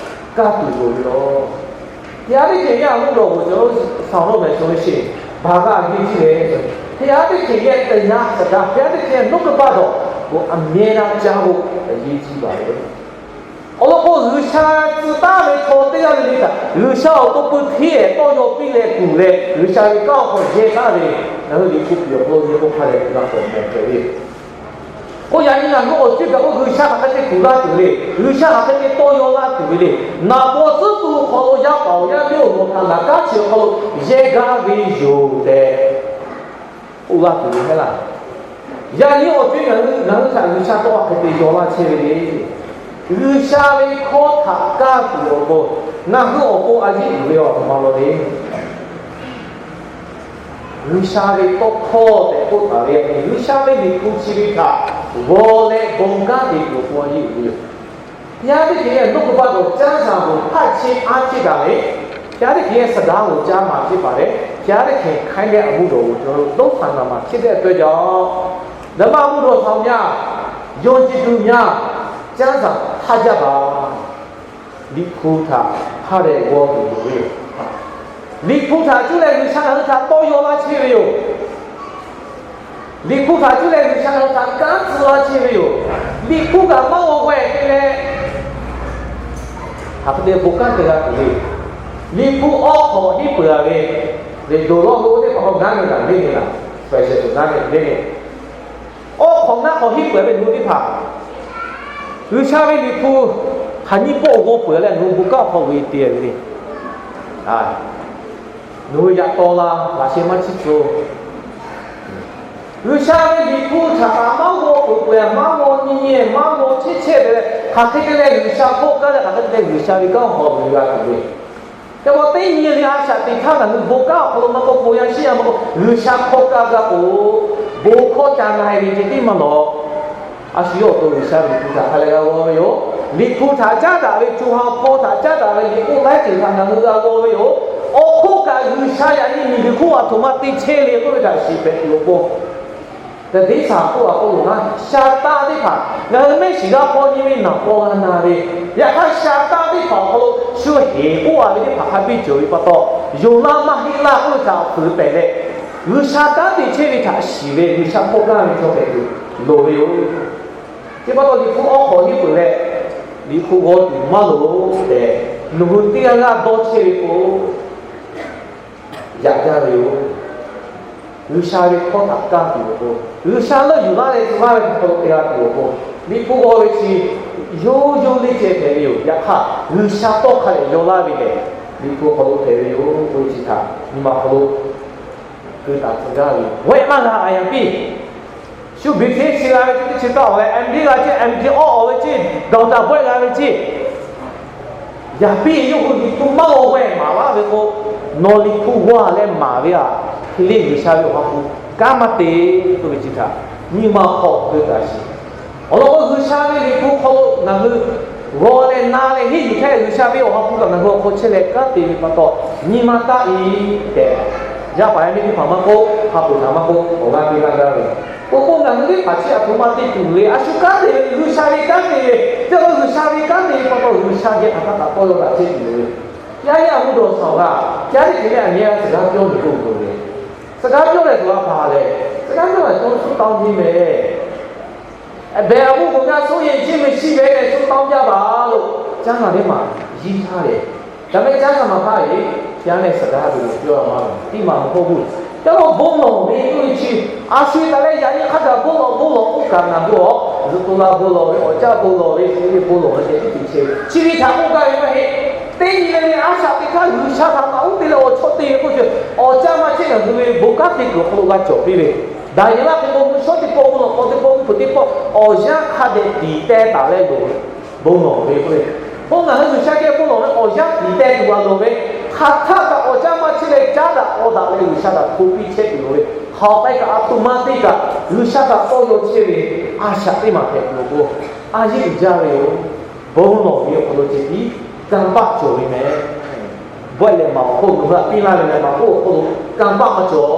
kaˇ tuˬ loˍ ve yoˬ. Teˇ yanˇ teˇ ceuˬ yaˇ a muˇ dawˬ g'oˬ cawˬ shaˍ lo mehˍ shawˍ ve sheˍ, baˬ g'a a yeˇ ciˇ leh, teˇ yanˇ teˇ ceuˬ yaˇ teˇ yanˇ saˍ daꞈ, teˇ yanˇ teˇ ceuˬ yaˇ နှုတ်ကပတ်တော်ကို အမြဲတမ်းကြားဖို့ အရေးကြီးပါတယ်. Awˬ lawn k'o, G'uiˬsha tcuh taˉ ve chaw teˇ g'aˇ le le htaꞈ G'uiˬsha awˬ to peu hteˇ tawˇ yaw piˇ leh kuˬ leh, G'uiˬsha ve kanˉ awˬ hk'aw yehˇ taˍ ve, ngaˬ hui Liꞈ hpu piˍ awˬ hk'aw lo yehˇ k'oˆ hk'a leh g'a k'awꞈ mehˍ hpehꞈ ve. K'o yaꞈ nyi ngaˬ hui awˬ ceuˬ kaꞈ k'o, G'uiˬsha hk'aˬ hk'e te kuˬ laˇ tuˬ le, G'uiˬsha hk'aˬ hk'e te tawˇ yaw laˇ tuˬ ve le, naˍ paw tcuhˉ tu awˬ hk'aw lo yaˇ paˍ awˬ yaˇ miˇ awˬ moˍ htaꞈ laꞈ kaˉ chi awˬ hk'aw lo yehˇ gaˇ ve yoˬ tehꞈ k'oˆ laˇ tuˬ ve hehˉ laˇ. Yaꞈ nyi awˬ ceuˬ ngaˬ hui, ngaˬ hui htaꞈ G'uiˬsha tawˇ hk'aˬ hk'e te yaw laˇ chehˇ ve le. G'uiˬsha ve hkawˇ htaꞈ kaˇ tuˬ awˬ pon, ngaˬ hui awˬ pon a yeˆ uiˍ ve awˬ hk'aw ma law le. G'uiˬsha ve tawˇ hkawˇ tehꞈ k'oˆ taˍ ve, G'uiˬsha ve Liꞈ hpu chi ve htaꞈ g'aw leh bon kanˉ te tuˬ awˬ pon a yeˆ uiˍ ve yoˬ. ဘုရားသခင်ရဲ့ နှုတ်ကပတ်တော် ကျမ်းစာကို ဖတ်ခြင်းအားဖြင့်သာလျှင် ဘုရားသခင်ရဲ့ စကားကို ကြားမှာဖြစ်ပါတယ်။ ဘုရားသခင် ခိုင်းတဲ့အမှုတော်ကို ကျွန်တော်တို့ လုပ်ဆောင်ရမှာ ဖြစ်တဲ့အတွက်ကြောင့် ဓမ္မအမှုတော်ဆောင်များ၊ ယုံကြည်သူများ၊ ကျမ်းစာ ဖတ်ကြပါ။ Liꞈ hpu htaꞈ ha leh g'aw tuˬ loˍ ve yoˬ. Liꞈ hpu htaꞈ cuˇ leh G'uiˬsha ngaˬ hui htaꞈ tawˇ yaw laˇ chehˇ ve yoˬ. Liꞈ hpu htaꞈ cuˇ leh G'uiˬsha ngaˬ hui htaꞈ kanˉ tcuh laˇ chehˇ ve yoˬ. Liꞈ hpu kaꞈ maˇ g'aw g'a te leh, hk'aˬ hk'e te bon kanˉ te g'a tuˬ le. Liꞈ hpu awˬ hk'awꞈ hiˉ peuˬ a ve, le dawˬ lawˇ lo teˇ hpaˍ k'awꞈ gaˇ ve kaꞈ le le laˬ, special to gaˇ ve le le. Awˬ hk'awꞈ ngaˇ hk'awꞈ hiˉ peuˬ ve nawˬ hui teˇ hpaˍ, G'uiˬsha ve Liꞈ hpu hk'aˬ nyiˇ pawˆ g'aw peuˬ leh nawˬ hui bon kanˉ awˬ hk'aw g'aw te ve le. Nawˬ hui yaꞈ taw la, laꞈ sheh maˇ chiˇ tcuh. G'uiˬsha ve Liꞈ hpu htaꞈ kaꞈ maˇ g'aw peuˬ peuˬ, maˇ g'aw nyi nyi, maˇ g'aw chehˇ chehˇ ve leh, hk'aˬ hk'e te leh G'uiˬsha hkawˇ kaˇ leh hk'aˬ hk'e te leh G'uiˬsha ve kanˉ awˬ hk'aw g'aw g'a tuˬ ve. Hk'e k'o teˇ nyi le a shaꞈ teꞈ htaˇ ngaˬ hui bon kanˉ awˬ hk'aw lo maˇ k'oˆ, bon yaˇ shiˉ yaˇ maˇ k'oˆ, G'uiˬsha hkawˇ kaˇ g'a k'o, bon hkawˇ ca na-e ve ceh tiˉ maˇ lawˬ. A shu yawˇ awˬ to G'uiˬsha ve Liꞈ hpu htaꞈ hk'a leh g'a g'aw ve yoˬ. Liꞈ hpu htaꞈ caˉ daꞈ ve, co ha hpawˇ htaꞈ caˉ daꞈ ve, liꞈ k'oˆ laiˉ ceuˬ htaꞈ ngaˬ hui g'a g'aw ve yoˬ. Awˬ hk'oˆ kaꞈ G'uiˬsha yaꞈ nyi miˬguiˬ hk'oˆ a htoꞈ ma te chehˇ le k'oˆ ve htaꞈ shiˍ hpehꞈ tuˬ awˬ pon, teˇ deˇ shaˍ k'oˆ a k'oˆ lo naˉ, sha taˇ teˇ hpaˍ ngaˬ hui mehˆ shiˍ g'a hpaw nyi ve naˍ paw g'a na ve, yaꞈ hk'aˇ sha taˇ teˇ hpaˍ awˬ hk'aw lo shu heˍ k'oˆ a ve teˇ hpaˍ hk'a biˇ cawˬ ve pa taw, yonˍ laˇ maˇ heˆ laˇ k'oˆ ve htaꞈ fuiˍ pehˍ leh, G'uiˬsha kanˉ te chehˇ ve htaꞈ shiˍ ve G'uiˬsha hkawˇ kaˇ ve chaw hpehꞈ tuˬ loˍ ve yoˬ. Chi pa taw Liꞈ hpu awˬ hk'awꞈ hiˉ peuˬ leh, Liꞈ hpu g'aw tuˬ maˇ loˍ tehꞈ, nawˬ hui teˇ g'aˇ g'aˇ dawˇ chehˇ ve k'o, yaꞈ jaˇ ve yoˬ. G'uiˬsha ve hkawˇ htaꞈ kaˇ tuˬ awˬ pon, G'uiˬsha leuˆ yuˬ laˇ leh tu laˇ ve hk'aw lo te g'a tuˬ awˬ pon, Liꞈ hpu g'aw ve chi yawˇ yawˇ leˇ ceh hpehꞈ ve yoˬ. Yaꞈ hk'aˇ G'uiˬsha tawˇ hk'a leh yaw laˇ ve lehˬ, Liꞈ hpu hk'aw lo hpehꞈ ve yoˬ k'oˆ ve chi htaꞈ nyi ma hk'aw lo keu taˍ tcuh gaˇ ve yoˬ. Bawehˇ maˇ g'a a yaꞈ piˇ. Shu British g'a ve teˇ chi taˇ awˬ leh, M D g'a ceˇ, M D awˬ awˬ ve ceˇ, doctor bawehˇ g'a ve ceˇ, yaꞈ piˇ yawˇ hui Liꞈ hpu maˇ g'aw g'a maˍ laˇ ve k'o, nawˬ Liꞈ hpu g'aw leh maˍ ve aꞈ, hk'e le G'uiˬsha ve awˬ ha hpu kanˉ maˇ te k'oˆ ve chi htaꞈ nyi ma hk'aw keu taˍ sheˍ. Awˬ lawn k'o, G'uiˬsha ve Liꞈ hpu hk'aw lo ngaˬ hui g'aw leh na leh henˇ yuˬ hkehˇ, G'uiˬsha ve awˬ ha hpu kaꞈ ngaˬ hui awˬ hk'aw chehˇ leh kanˉ te ve pa taw, nyi ma taˆ-e tehꞈ, yaˇ paˍ yaˇ miˇ teˇ hpaˍ maˇ k'oˆ, hk'a peuˬ htaꞈ maˇ k'oˆ, awˬ g'aˇ piˇ laˇ gaˇ ve. K'o k'o, ngaˬ hui teˇ hpaˍ chi aˬ htoꞈ ma te tuˬ le, a shu kanˉ te ve, G'uiˬsha ve kanˉ te ve, te lo G'uiˬsha ve kanˉ te ve pa taw, G'uiˬsha geh hk'aˬ htaˇ kaꞈ tawˇ yaw daꞈ chehˇ tuˬ le. Yaˇ yaˇ mvuhˇ dawˬ shaˍ g'a, yaˇ teˇ hkeh leh a nyi a suhˍ g'aˇ pyawˇ ve k'oˆ ve le. Suhˍ g'aˇ pyawˇ leh tuˬ a hpaˍ lehˬ, suhˍ g'aˇ pyawˇ lehˬ, tawˇ suhˉ tawˇ nyi mehˍ. အဘယ်အမှုကိုမျှ စိုးရိမ်ခြင်းမရှိဘဲနဲ့ ဆုတောင်းကြပါလို့ ကျမ်းစာထဲမှာ ရေးထားတယ်။ ဒါပေမဲ့ ကျမ်းစာမှာ ဘာရေး ဘုရားနဲ့ စကားတွေ ပြောရမှာ သိမှာ မဟုတ်ဘူး။ ကျတော့ ဘုန်းတော်တွေ တွေ့ချင် အဆွေတလဲ ယာယီခါတာ ဘုန်းတော် ဘုန်းတော် ဥက္ကဋ္ဌ ဘုန်းတော် ဇတူလာ ဘုန်းတော် အော်ကျ ဘုန်းတော် လေး လေး ဘုန်းတော် လေး တိတိ ချေ ချီ ချီ ချီ ချီ အားစ တိ ခါ လူ ရှာ တာ မ ဦး တေ လ ော် ချော တေ ကို ချေ ော် ကျ မ ချေ က သူ လေး ဘုန်း က တေ ကို ခ လို့ က ကျော် ပြီး လေး ဒါ ယ လ ခေ ဘုန်း ရှော တေ ပော ဘုန်း လ ော် ပော တေ ပော် ဘုန်း တေ ပော် ော် ယ ခ တေ တည် တဲ တာ လဲ လို့ ဘုန်းတော် လေး ကို လေး ဘုန်း င ဟ လူ ရှာ ကဲ ဘုန်း တော် လေး ော် ယ တည် တဲ သူ က လို့ လေး ခ ထ က ော် ကျ မ ချေ လဲ ကြား တာ အော် တာ လေး လူ ရှာ တာ ထိုး ပြီး ချဲ သူ လို့ လေး ခ ပဲ က အ သူ မ တေ က လူ ရှာ တာ အော် ရော ချေ လေး အားစ တေ မှာ ပဲ လို့ ကို အား ရ ကြ ရ ရော ဘုန်းတော် လေး ကို လို့ ချေ ပြီး ကံ ပတ် ကျော် နေ မယ်။ ဘွဲ့ လဲ မ ဟော လို့ က ပြီး လာ နေ မယ် မ ဟော လို့ ကံ ပတ် မ ကျော်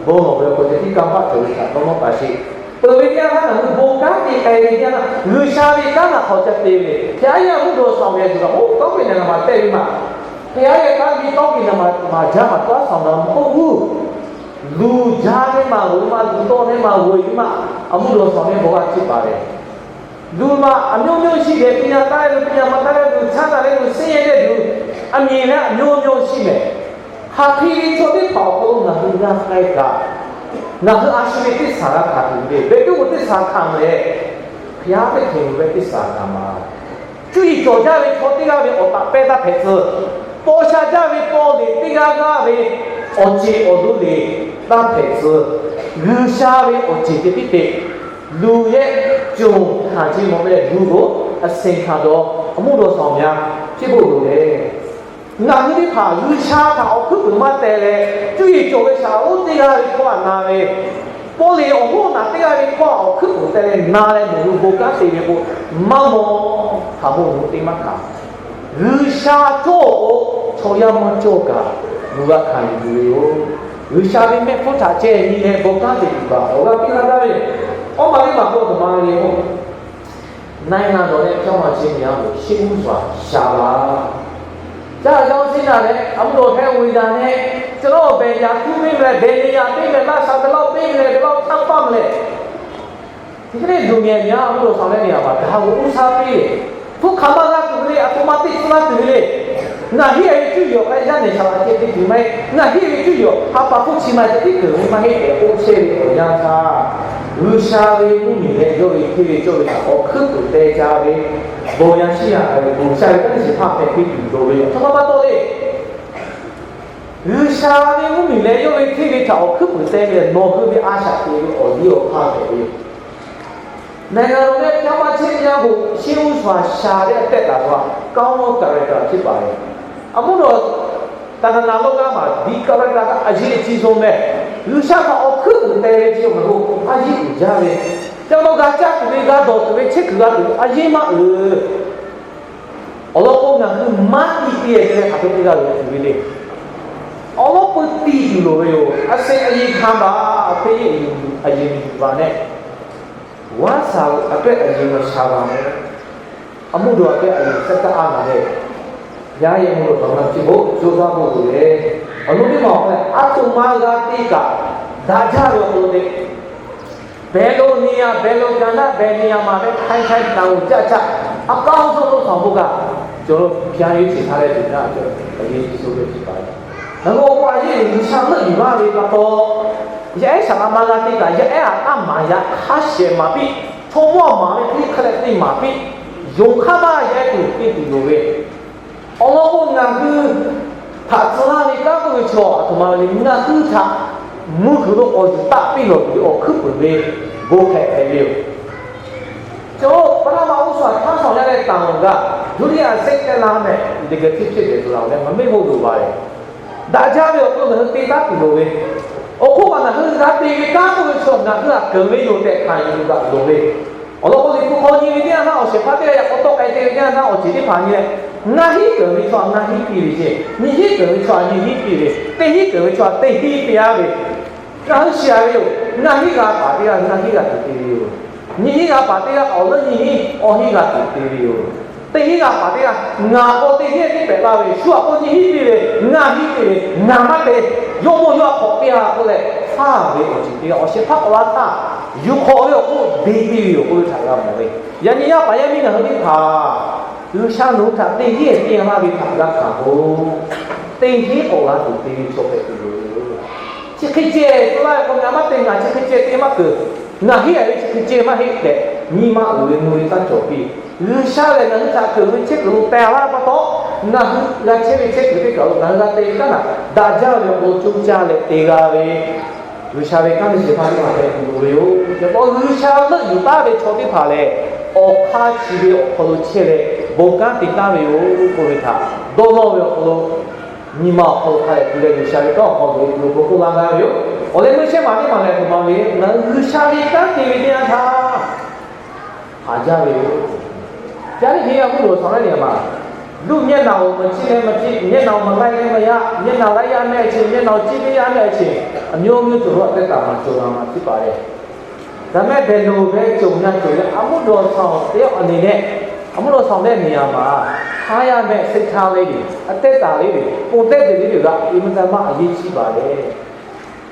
ဘုန်းတော် လေး ကို ချေ ပြီး ကံ ပတ် ကျော် နေ တာ တော့ မ ပါ ရှိ ပ ဝေ ဒ နာ ဘုန်း က တေ က ဝေ ဒ နာ လူ ရှာ တေ က နာ ခေါ် ချက် တေ နေ ဘုရား ရဲ့ အမှုတော် ဆောင် တဲ့ သူ က ဟို ကောင်းကင် နိုင်ငံ မှာ တက် ပြီး မှ ဘုရား ရဲ့ သား သမီး ကောင်းကင် နိုင်ငံ မှာ မှာ ကြား မှာ သွား ဆောင် တာ မ ဟုတ် ဘူး။ လူ ကြား ထဲ မှာ ဝင် မှ လူ တော် ထဲ မှာ ဝင် ပြီး မှ အမှုတော် ဆောင် တဲ့ ဘဝ ဖြစ် ပါတယ်။ လူမှာ အမျိုးမျိုးရှိတယ်။ ပညာတတ်တဲ့လူ၊ ပညာမတတ်တဲ့လူ၊ ချမ်းသာတဲ့လူ၊ ဆင်းရဲတဲ့လူ၊ အမြင်လည်း အမျိုးမျိုးရှိမယ်။ ဟးထီး chaw teˇ hpaˍ awˬ hk'aw lo ngaˬ hui g'a k'ai kaꞈ, ngaˬ hui a shu ve teˇ hpaˍ g'a hkanˍ tuˬ ve le. Beˬ tuˉ k'o teˇ hpaˍ hkanˍ leh, ဘုရားသခင် ve teˇ hpaˍ hkanˍ ma. Cuˇ yiˍ cawˬ jaˇ ve chaw teˇ g'aˇ ve awˬ taꞈ pehˇ taˇ hpehꞈ tcuh. Paw sha jaˇ ve paw leꞈ teˇ g'aˇ g'aˇ ve awˬ ceˬ awˬ do leꞈ taˇ hpehꞈ tcuh. G'uiˬsha ve awˬ ceˬ ceh tiˉ te, luˬ yehˆ conˍ hkanˍ ce mawˬ ve lehˬ, luˬ lo a sehˍ hkanˍ dawˬ, a mvuhˇ dawˬ shaˍ awˬ myaˇ ceˇ boˆ loˬ le. Ngaˬ hui teˇ hpaˍ G'uiˬsha htaꞈ awˬ hkuiˉ puiˍ maˇ teh leh, cuˇ yiˍ cawˬ ve shaˍ oˉ teˇ g'aˇ ve hkawˇ htaꞈ na ve, paw leꞈ awˬ hoˉ naˬ teˇ g'aˇ ve hkawˇ htaꞈ awˬ hkuiˉ puiˍ teh leh na leh nawˬ hui bon kanˉ te ve k'o, maˇ mawˬ. Hk'aˬ bon nawˬ hui te maˇ hkanˍ. G'uiˬsha cawˇ k'o, chaw yaˇ maˇ cawˇ kaꞈ, nawˬ g'a hkanˍ yuˬ tuˬ ve yoˬ. G'uiˬsha ve mehˆ hpfuhˇ htaꞈ ceh nyi leh bon kanˉ te tuˬ kaꞈ awˬ g'aˇ piˇ laˇ gaˇ ve yoˬ. Awˬ maˬ teˇ maˬ k'o, a htoꞈ ma ve le k'o, naˆ na dawˬ leh ဖြောင့်မခြင်းတရားကို ရှေ့ဦးစွာ ရှာပါ. Caˇ a caˇ oˇ ciˉ na leh, a mvuhˇ dawˬ hpehˇ ve daꞈ leh, ca laˇ awˬ behˬ yaꞈ hkuˇ piˇ meh leh, behˬ ve yaꞈ piˇ meh leh, laˇ sha ca laˇ piˇ meh leh, ca laˇ htaˇ paˇ meh leh, chi hk'e le duˬ mehˬ mehˬ a mvuhˇ dawˬ shaˍ leh nehˬ a maˬ daꞈ ve uˇ shaˉ piˇ, hpu hk'aˬ maˇ g'a tuˬ ve le, a htoꞈ ma teˇ tcuh laˇ tuˬ ve le. Ngaˬ hiˉ ve cuˇ yiˍ awˬ hk'aˇ yaˇ nehˬ shaˍ laꞈ ceh te tuˬ maˇ heˆ. Ngaˬ hiˉ ve cuˇ yiˍ awˬ ha pa hpfuhˇ chi ma ceh tiˉ keunˍ ve maˇ heˆ tehꞈ k'oˆ chehˇ ve awˬ yanˇ htaˇ, G'uiˬsha ve mvuhˇmiˬ leh yawˇ ve hteˇ ve cawˇ ve htaꞈ awˬ hkuiˉ puiˍ teh ca ve, bon yaˇ shiˉ yaˇ hk'a ve bon sha ve kanˉ teˇ shehˍ hpaˇ hpehꞈ piˇ tuˬ dawˬ ve yoˬ. Htaꞈ ma pa taw le, G'uiˬsha ve mvuhˇmiˬ leh yawˇ ve hteˇ ve htaꞈ awˬ hkuiˉ puiˍ teh ve lehˬ, nawˬ hui ve a shaꞈ teꞈ ve awˬ liˇ awˬ hk'aˇ hpehꞈ ve yoˬ. Naˬ ngaˬ nawˬ ve ဖြောင့်မခြင်းတရားကို ရှေ့ဦးစွာ ရှာတဲ့ အသက်တာက ကောင်းသော character ဖြစ်ပါတယ်. A mvuhˇ dawˬ တဏ္ဍာ လောကမှာ ဒီ character က အရေးအကြီးဆုံးပဲ. G'uiˬsha htaꞈ awˬ hkuiˉ puiˍ teh ve chi awˬ hk'aw lo a yiˇ uiˍ jaˇ ve, ca nawˬ g'a caˇ tuˬ ve, g'a dawˬ tuˬ ve, chehˇ kuiˬ g'a tuˬ ve a yiˇ maˇ uiˍ. Awˬ lawn k'o, ngaˬ hui maˇ tiˇ piˇ-e te leh hk'aˬ hk'e te g'a loˍ tuˬ ve le. Awˬ lawn k'o, tiˇ tuˬ loˍ ve yoˬ. အသက်အရေခံပါ, အသက်အရေ အရေမယူပါနဲ့. ဝမ်းစာအတွက် အရေမရှာပါနဲ့. အမှုတော်အတွက် အရေ ဆက်တတ်အားနာတဲ့ ဘုရားရဲ့ အမှုတော် ဆောင်ရွက်ခြင်းကို ကြိုးစားဖို့လိုတယ်. Awˬ lawn teˇ maˬ awˬ hk'aw leh, a htoꞈ ma g'a te kaꞈ, daꞈ jaˇ ve awˬ hk'aw lo te ဘယ်လိုနေရာ၊ ဘယ်လိုကဏ္ဍ၊ ဘယ်နေရာမှာပဲ ခိုင်းခိုင်း တာဝန်ကျကျ အကောင်းဆုံး လုပ်ဆောင်ဖို့က ကျွန်တော်တို့ ဘုရားရွေးချယ်ထားတဲ့ လူများအတွက် အရေးကြီးဆုံးပဲ ဖြစ်ပါတယ်. Ngaˬ hui awˬ hk'aw a yeˇ uiˍ G'uiˬsha leuˆ yuˬ laˇ ve pa taw, yaˇ ehˉ shaˍ laꞈ ma g'a te kaꞈ, yaˇ ehˉ htaꞈ maˍ yaꞈ hk'aˇ shehˍ maˍ piˇ, chaw mawˇ maˍ ve hk'e hk'e leh te maˍ piˇ, yonˍ hk'aˇ maˇ yaˇ ehˉ tuˬ te tuˬ loˍ ve, awˬ lawn k'o, ngaˬ hui htaꞈ tcuh laˇ ve kanˉ k'oˆ ve chaw a htoꞈ ma ve le, ngaˬ hui htaꞈ mvuhˇ hkui lo k'awꞈ yuˬ taˆ piˇ lawˬ tuˬ ve awˬ hkuiˉ puiˍ ve bon hpehꞈ hpehꞈ ve yoˬ. Caˇ-oˆ, ပထမဦးစွာ ထမ်းဆောင်ရတဲ့ တာဝန်က ဒုတိယအဆင့် တက်လှမ်းမယ် negative ဖြစ်တယ်ဆိုတာကိုလည်း မမေ့ဖို့လိုပါတယ်. Daꞈ jaˇ ve awˬ hk'aw lo ngaˬ hui te taˉ tuˬ loˍ ve, awˬ hk'oˆ kaꞈ ngaˬ hui g'a te ve kanˉ k'oˆ ve chaw ngaˬ hui htaꞈ keunˍ ve yoˬ tehꞈ hkanˍ yuˬ tuˬ kaꞈ loˍ ve, awˬ lawn k'o, liꞈ hpu hk'aw nyi ve teˇ yanˇ htaˇ, awˬ shehˍ hpaˇ teˇ g'aˇ yaꞈ k'aw tawˆ k'ai te ve teˇ yanˇ htaˇ, awˬ ceˬ teˇ hpaˍ nyi leh, ngaˇ hinˉ keunˍ ve chaw ngaˇ hinˉ piˇ ve ceˇ, nyiˇ hinˉ keunˍ ve chaw ngaˇ hinˉ piˇ ve, teˇ hinˉ keunˍ ve chaw ngaˇ teˇ hinˉ piˇ-a ve, ngaˬ hui shiˍ-a ve yoˬ. Ngaˇ hinˉ g'a paˍ teˇ g'aˇ ngaˇ hinˉ g'a tuˬ te ve yoˬ. Nyiˇ hinˉ g'a paˍ teˇ g'aˇ awˬ leuˉ nyiˇ hinˉ awˇ hinˉ g'a tuˬ te ve yoˬ. Teˇ hinˉ g'a paˍ teˇ g'aˇ ngaˬ k'o teˇ hinˉ tiˉ pehꞈ laˇ ve, shu aꞈ k'o nyiˇ hinˉ piˇ ve, ngaˇ hinˉ piˇ ve, ngaˬ maˇ te, yawˇ mawˇ yawˇ hk'awꞈ piˇ-a k'oˆ leh, faˇ ve awˬ ceˬ teˇ g'aˇ awˬ shehˍ hpaˇ k'awꞈ la htaˇ, yuˬ hk'awꞈ ve awˬ hk'oˆ deˇ piˇ ve yoˬ k'oˆ ve htaꞈ g'a mawˬ ve. Yaꞈ nyi yaˇ paˍ yaˇ miˇ ngaˬ hui teˇ hpaˍ, G'uiˬsha nawˬ hui htaꞈ teˇ hinˉ teˇ g'aˇ laˇ ve htaꞈ g'a hkanˍ k'o, teˇ hinˉ k'awꞈ g'a tuˬ te ve chaw hpehꞈ tuˬ yoˬ. Chi hk'e ceh tcuh laˇ ve k'o, ngaˬ maˇ te, ngaˬ chi hk'e ceh te maˇ keunˍ, ngaˬ hinˉ-a ve chi hk'e ceh maˇ heˆ tehꞈ, nyi ma uiˍ ve mvuh ve taˇ cawˬ piˇ. G'uiˬsha lehˬ ngaˬ hui htaꞈ keunˍ ve chehˇ kuiˬ lo teh laˇ pa taw, ngaˬ hui g'a chehˇ ve chehˇ kuiˬ teˇ kaˬ lo ngaˬ hui g'a te ve kanˉ htaꞈ daꞈ jaˇ ve awˬ hk'aw lo coˇ caˇ leh te g'a ve, G'uiˬsha ve kanˉ teˇ shehˍ hpaˇ teˇ hpaˍ hpehꞈ tuˬ loˍ ve yoˬ. Yaꞈ hk'aˇ G'uiˬsha leuˆ yuˬ taˉ ve chaw teˇ hpaˍ lehˬ, awˬ hk'aˇ chi ve awˬ hk'aw lo chehˇ leh bon kanˉ te taˍ ve yoˬ k'oˆ ve htaꞈ dawˇ nawˇ ve awˬ hk'aw lo, nyi ma awˬ hk'aw lo hk'a dehꞈ tuˬ leh G'uiˬsha ve kanˉ awˬ hk'aw lo loˍ ve k'oˆ laˇ gaˇ ve yoˬ. Awˬ leh meuˇ chehˇ maˬ teˇ maˬ lehˬ, a htoꞈ ma ve le, ngaˬ hui G'uiˬsha ve kanˉ te ve teˇ yanˇ htaˇ haˍ jaˇ ve yoˬ. Yaˇ nehˬ nyi a mvuhˇ loˍ shaˍ leh nehˬ maˬ, လူမျက်နှာကို မကြည့်လည်းမကြည့်, မျက်နှာကို မလိုက်လည်းမလိုက်, မျက်နှာလိုက်ရမယ့်အချိန်, မျက်နှာကို ကြည့်လို့ရမယ့်အချိန်, အမျိုးမျိုး ကျွန်တော်တို့ အသက်တာမှာ ကြုံလာမှာ ဖြစ်ပါတယ်. ဒါပေမဲ့ ဘယ်လိုပဲ ကြုံရကြုံရ အမှုတော်ဆောင်တယောက်အနေနဲ့ အမှုတော်ဆောင်တဲ့နေရာမှာ ထားရမယ့် စိတ်ထားလေးတွေ, အသက်တာလေးတွေ, ပုံသက်သေလေးတွေက အင်မတန်မှ အရေးကြီးပါတယ်.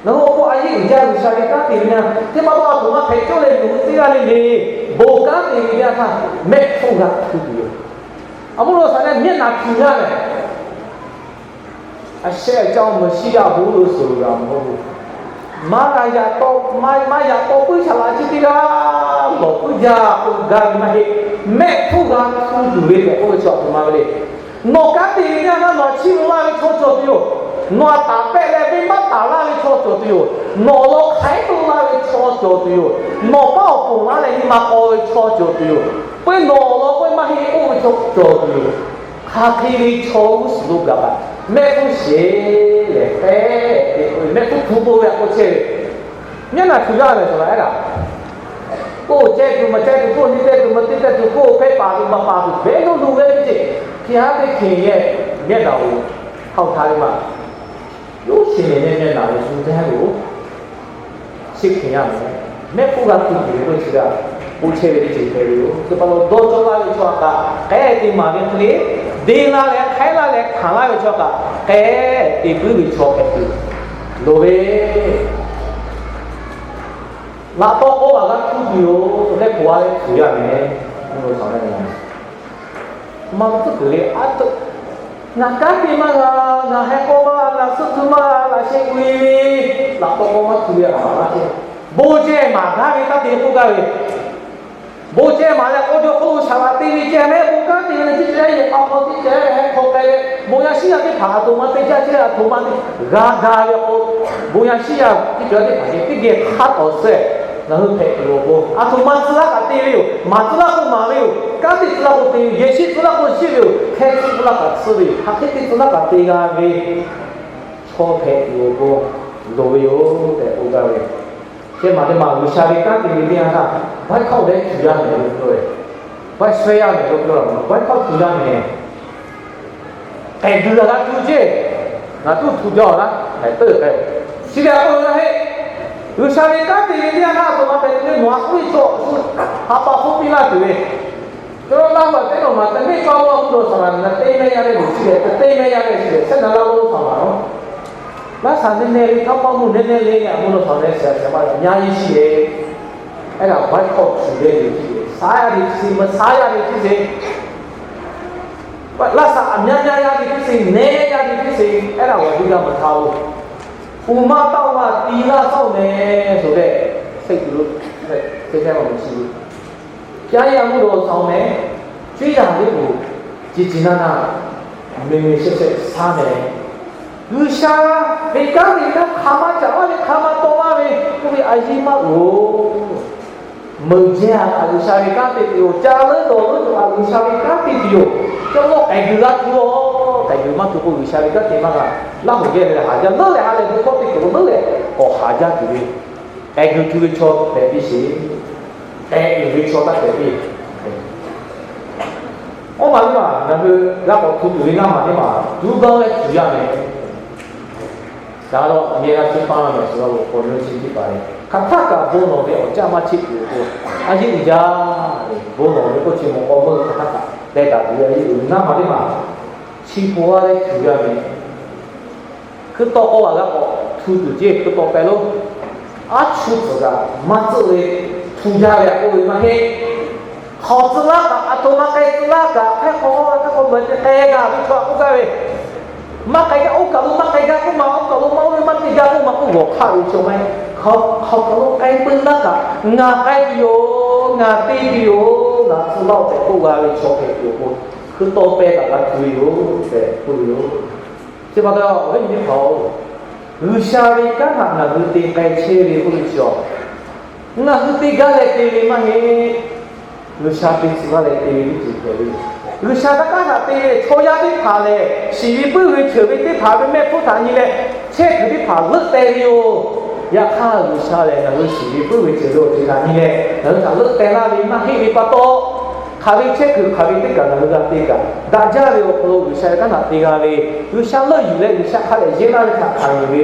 Ngaˬ hui awˬ hk'oˆ a yeˇ uiˍ jaˇ G'uiˬsha ve kanˉ te ve teˇ yanˇ, teˇ maˇ tawˆ a htoꞈ ma hpehꞈ cawˇ leh, nawˬ hui teˇ g'aˇ le le Bon kanˉ te ve teˇ yanˇ htaˇ mehˆ hpfuhˇ g'a htu tuˬ yoˬ. A mvuhˇ lo saˍ leh mehˆ naˍ htu yaˇ lehˬ, a shehˆ ca mvuhˇ shiˉ yaˇ bon lo suhˍ g'a mawˬ-o. Maˇ g'a yaꞈ taw, maˇ yaꞈ taw puiˉ shaˍ laꞈ chi teˇ g'aˇ lawˬ puiˉ jaˇ k'o gaˇ ve maˇ heˆ. Mehˆ hpfuhˇ g'a htu tuˬ ve tehꞈ k'oˆ ve chi a htoꞈ ma ve le. Nawˬ kanˉ te ve teˇ yanˇ htaˇ nawˬ htaꞈ chiˇ mvuh laˇ ve chaw cawˬ tuˬ yoˬ. Nawˬ htaꞈ taˍ pehˆ leh venˇ baˆ taˍ laˇ ve chaw cawˬ tuˬ yoˬ. Nawˬ awˬ lawn hk'aiˉ to laˇ ve chaw cawˬ tuˬ yoˬ. Nawˬ paˉ awˬ ponˬ laˇ leh nyi ma k'aw ve chaw cawˬ tuˬ yoˬ. Peuˬ nawˬ awˬ lawn k'oˆ maˇ heˆ k'oˆ ve chaw cawˬ tuˬ yoˬ. Hk'aˬ hk'e ve chaw g'uˇ suhˍ lo gaˬ kaꞈ mehˆ hpfuhˇ sheˍ lehˬ, k'ehˉ te k'oˆ ve mehˆ hpfuhˇ htu k'oˆ ve a k'oˆ chehˇ ve, mehˆ naˍ htu yaˇ lehˬ cawˬ la ehˉ laˬ. K'oˆ ceh tuˬ maˇ ceh tuˬ, k'oˆ nyi ceh tuˬ maˇ ceh tuˬ, k'oˆ hpehˇ paˍ tuˬ maˇ paˍ tuˬ, hpehˇ lo lo ve teˇ ceuˬ hk'e haˉ teˇ hk'e yehˬ mehˆ naˍ-oˬ. Hk'a htaꞈ ve maˬ yoˬ. Chi nehˬ mehˆ naˍ ve shu jaˇ loˬ. Chi hk'e yaˇ mehˍ, mehˆ hpfuhˇ g'a htu tuˬ ve k'oˆ chi g'a k'oˆ chehˇ ve teˇ ceuˬ hpehꞈ ve yoˬ. Chi pa taw dawˇ cawˇ laˇ ve chaw htaꞈ kaꞈ k'ehˉ te maˍ ve hk'e le, deˇ laˇ leh hk'aiˉ laˇ leh hkanˍ laˇ ve chaw htaꞈ kaꞈ k'ehˉ te puiˉ ve chaw hpehꞈ tuˬ loˍ ve laꞈ tawˆ k'awˇ a g'a htu tuˬ yoˬ tehꞈ k'oˆ a leh htu yaˇ mehˍ. Mvuhˇ lo shaˍ leh, maˇ tcuhˉ kuiˬ le a teuꞈ, ngaˬ kanˉ te maˇ g'a, ngaˬ heh k'awˇ maˇ g'a, ngaˬ suhˆ htu maˇ g'a, laꞈ sheh k'oꞈ e ve, laꞈ tawˆ k'awˇ maˇ htu ve a maˍ laˇ chehˇ. Bon ceh maˍ gaˇ ve kanˉ te k'oˆ gaˇ ve, bon ceh maˍ leh k'aw jaw hk'oˆ lo shaˍ laꞈ te ve ceh mehˆ bon kanˉ te ve leh teˇ ceh yaˇ yehˬ k'a hk'aw teˇ ceh yaˇ heh hk'aw k'ai leh, bon yaˇ shiˉ yaˇ teˇ hpaˍ a htoꞈ ma te jaˇ chehˇ, a htoꞈ ma te g'a ga ve k'o, bon yaˇ shiˉ yaˇ teˇ ceh yaˇ teˇ hpaˍ ceh teˇ geh hk'a tawˍ suh ngaˬ hui hpehꞈ tuˬ awˬ bon a htoꞈ ma tcuh laˇ kaꞈ te ve yoˬ. Maˍ tcuh laˇ k'o maˍ ve yoˬ. Kanˉ te tcuh laˇ k'o te ve yoˬ. Yehˬ shiˉ tcuh laˇ k'o shiˉ ve yoˬ. Hkehˇ tcuh laˇ kaꞈ tcuh ve yoˬ. Hk'aˬ hk'e te tcuh laˇ kaꞈ te g'a ve chaw hpehꞈ tuˬ awˬ bon loˍ ve yoˬ tehꞈ k'oˆ gaˇ ve. Chi maˬ teˇ maˬ G'uiˬsha ve kanˉ te ve teˇ yanˇ htaˇ, baiˇ hkawˇ leh htu yaˇ mehˍ lo cawˬ ve, baiˇ shehˇ yaˇ mehˍ lo cawˬ la, baiˇ hkawˇ htu yaˇ mehˍ. K'ehˬ guiˬ g'a htu ceˇ, ngaˬ tuˉ htu jaˇ-oˬ laˇ, k'ehˬ teuˆ k'ai-o. Chi ve a k'oˆ ve laˇ heˆ. G'uiˬsha ve kanˉ te ve teˇ yanˇ htaˇ a htoꞈ ma hpehꞈ tuˬ ve nawˬ a k'oˆ ve chaw shu ha pa hpfuhˇ piˇ laˇ tuˬ ve, cawˇ laˇ ve teˇ nawˬ maˬ te mehˆ paˇ lo a hk'aw lo shaˍ laꞈ ngaˬ te mehˆ yaˇ leh loˬ chi lehˬ, te mehˆ yaˇ leh chi lehˬ, shehˉ na laˇ lo shaˍ laꞈ-oˬ. Laˇ shaˍ neˇ neˇ le, hk'a paˇ mvuhˇ neˇ neˇ le, a mvuhˇ lo shaˍ lehˬ, shaˍ shaˍ maˇ yaꞈ nyaˇ yeˇ shiˉ le. Ehˉ laˬ baiˇ hkawˇ htu leh le chi lehˬ, shaˉ yaˇ le chi lehˬ, maˇ shaˉ yaˇ le chi lehˬ, laˇ shaˍ aˬ myaˇ nyaˇ yaˇ le chi lehˬ, neˇ yaˇ le chi lehˬ, ehˉ laˬ g'awˬ ve g'a maˇ htaꞈ-oˬ. Uˬ maˇ taˆ-oˬ maˇ ti laˇ shaˉ-oˬ mehˍ, shuˍ leh, hk'e tuˬ lo, hk'e hk'e maˇ mawˬ chi ve. Yaˇ yaˇ mvuhˇ lo shaˍ-oˬ mehˍ, cuˇ yiˍ teˇ poˬ, ci ci naˇ naˇ, meˬ meˬ shehˆ shehˆ shaˉ mehˍ. G'uiˬsha ve kanˉ te htaˇ hk'a maˇ caꞈ laˇ ve, hk'a maˇ taw laˇ ve k'oˆ ve a yiˇ maˇ loˬ. Meuꞈ jehˇ a kaꞈ G'uiˬsha ve kanˉ te tuˬ yoˬ. Ca leuˉ dawˬ leuˉ tuˬ kaꞞ G'uiˬsha ve kanˉ te tuˬ yoˬ. Ca lawˇ k'ehˬ guiˬ g'a tuˬ-oˬ. K'ehˬ guiˬ maˇ tuˬ k'o G'uiˬsha ve kanˉ te maˇ g'a. Laˇ hoꞈ gehˇ ve lehˬ haˍ jaˇ leuˉ leh ha lehˬ bon hkawˇ te tuˬ leuˉ leh k'awꞈ haˍ jaˇ tuˬ ve, k'ehˬ guiˬ tuˬ ve chaw hpehꞈ piˇ sheˍ. K'ehˬ guiˬ ve chaw taˇ hpehꞈ piˇ. Awˇ maˬ teˇ maˬ ngaˬ hui g'a k'awꞈ htu tuˬ ve ngaˇ maˬ teˇ maˬ tuˉ dawˇ leh tuˬ yaˇ mehˍ. Daꞈ lawˬ, yehˬ g'a chi pa mehˍ suhˍ g'a loˬ k'awꞈ nyi chi teˇ hpaˍ lehˬ, hk'aˬ htaˇ kaꞈ bon lawˬ ve awˬ caˇ maˇ cheˆ tuˬ awˬ pon, a yeˇ uiˍ jaˇ. Bon lawˬ ve k'oˆ chi mawˬ k'aw meuˇ hk'aˬ htaˇ kaꞈ teh taˍ tuˬ ve a yeˇ uiˍ ngaˇ maˬ teˇ maˬ chi hpaw g'a leh tuˬ yaˇ mehˍ. Hkui tawˆ k'awˇ g'aꞈ g'a k'awꞈ htu tuˬ ceˇ hkui tawˆ pehˍ lo. Aˉ chuˇ tcuhˍ kaꞈ maˇ tcuhˆ ve htu jaˇ ve a k'oˆ ve maˇ heˆ. Hk'awꞈ tcuh laˇ kaꞈ, a htoꞈ ma k'ai tcuh laˇ kaꞈ, hk'e k'awꞈ hawˉ ve hk'e k'awꞈ meuꞈ te k'ai g'a ve chaw a k'oˆ gaˇ ve, maˇ k'ai gaˇ oˇ kaˬ lo maˇ k'ai gaˇ k'oˆ ma, oˇ kaˬ lo maˇ oˇ ve maˇ te gaˇ k'oˆ ma k'oˆ g'awˬ hk'aˆ ve chaw maˇ heˆ. Hk'aˬ hk'aˬ kaˬ lo k'ai peu laˇ kaꞈ, ngaˬ k'ai tuˬ yoˬ, ngaˬ te tuˬ yoˬ, ngaˬ tcuh laˇ-oˬ tehꞈ k'oˆ g'a ve chaw hpehꞈ tuˬ awˬ pon, hkui tawˆ pehˇ kaꞈ g'a tuˬ ve yoˬ tehꞈ k'oˆ ve yoˬ. Chi pa taw awˬ viˉ nyi teˇ hpaˍ-oˬ, G'uiˬsha ve kanˉ htaꞈ ngaˬ hui te k'ai chehˇ ve k'oˆ ve chi-a, ngaˬ hui te gaˇ leh te ve maˇ heˆ. G'uiˬsha te tcuh laˇ leh te ve teˇ ceuˬ hpehꞈ ve. G'uiˬsha kanˉ htaꞈ te ve chaw yaˇ teˇ hpaˍ lehˬ, shiˍ ve puiˉ ve ceuˬ ve teˇ hpaˍ ve mehˆ hpfuhˇ htaꞈ nyi leh, chehˇ kuiˬ teˇ hpaˍ leuˆ teh ve yoˬ. Yaꞈ hk'aˇ G'uiˬsha lehˬ, ngaˬ hui shiˍ ve puiˉ ve ceuˬ ve awˬ ceuˬ htaꞈ nyi leh, ngaˬ hui htaꞈ leuˆ teh laˇ ve maˇ heˆ ve pa taw, hk'aˬ ve chehˇ kuiˬ hk'aˬ ve teˇ kaꞈ ngaˬ hui g'a te kaꞈ, daꞈ jaˇ ve awˬ hk'aw lo G'uiˬsha ve kanˉ htaꞈ te g'a ve, G'uiˬsha leuˆ yuˬ leh G'uiˬsha hk'a dehꞈ yeˇ laˇ ve htaꞈ hkanˍ yuˬ ve,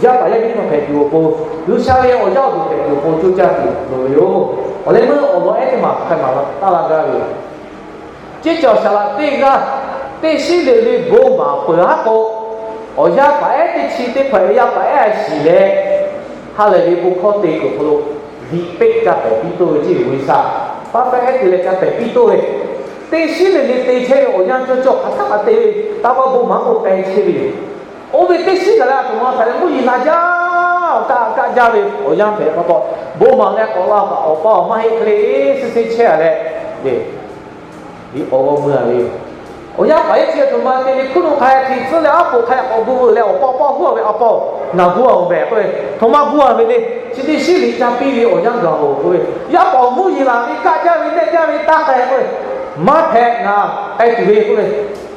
yaˇ paˍ yaˇ miˇ teˇ hpaˍ hpehꞈ tuˬ awˬ pon, G'uiˬsha ve awˬ yaˇ awˬ duˬ hpehꞈ tuˬ awˬ pon coˇ caˇ tuˬ loˍ ve yoˬ. Awˬ leh meuˇ awˬ lawn ehˉ teˇ maˬ hk'a maˬ taˇ la gaˇ ve yoˬ. Ceˇ cawˬ shaˍ laꞈ teˇ g'aˇ, teˇ shiˉ le le bon maˍ peuˬ haˉ k'o, awˬ yaˇ paˍ ehˉ teˇ chi teˇ hpaˍ yaˇ paˍ ehˉ a shiˍ leh, ha lehˬ ve bon hkawˇ te kuiˬ awˬ hk'aw lo liꞈ peˆ ca pehˍ piˇ toˇ ve ceˇ G'uiˬsha. paˉ pehˉ te leh ca pehˬ piˇ toˇ ve, teˇ shinˉ le le te chehˇ ve awˬ yanˇ cawˇ cawˇ hk'aˬ htaˆ kaꞈ te ve, taˇ paˆ bon maˍ k'oˆ k'ai chehˇ ve yoˬ. Oˇ ve teˇ shinˉ gaˬ leh a htoꞈ ma hpehꞈ leh mvuhˇ yeˬ la jaˇ, kaˆ kaˆ jaˇ ve awˬ yanˇ hpehꞈ pa taw, bon maˍ leh k'awꞈ la kaꞈ awˬ pa awˬ maˇ heˆ hk'e le, suh suh chehˇ a leh, e, k'awꞈ g'aw mui a ve yoˬ. Awˬ yanˇ paˍ yaˇ chi a htoꞈ ma te le, hkuiˉ nuˆ hk'a hk'e tcuhˉ leh aˉ poꞈ hk'a hk'e k'awꞈ gu veuꞈ leh awˬ pa awˬ pa hu a ve, A pa-oˬ, ngaˬ gu a-oˬ mehˍ k'oˆ ve, htoꞈ ma gu a ve le. Chi teˇ shinˉ liꞈ ca piˇ ve awˬ yanˇ gaˬ-oˬ k'oˆ ve, yaˇ paˍ awˬ mvuhˇ yeˬ laˬ ve, kaˆ jaˇ ve, nehˆ jaˇ ve, taˇ k'ai k'oˆ ve, maˇ hpehꞈ, ngaˬ k'ai tuˬ ve k'oˆ ve,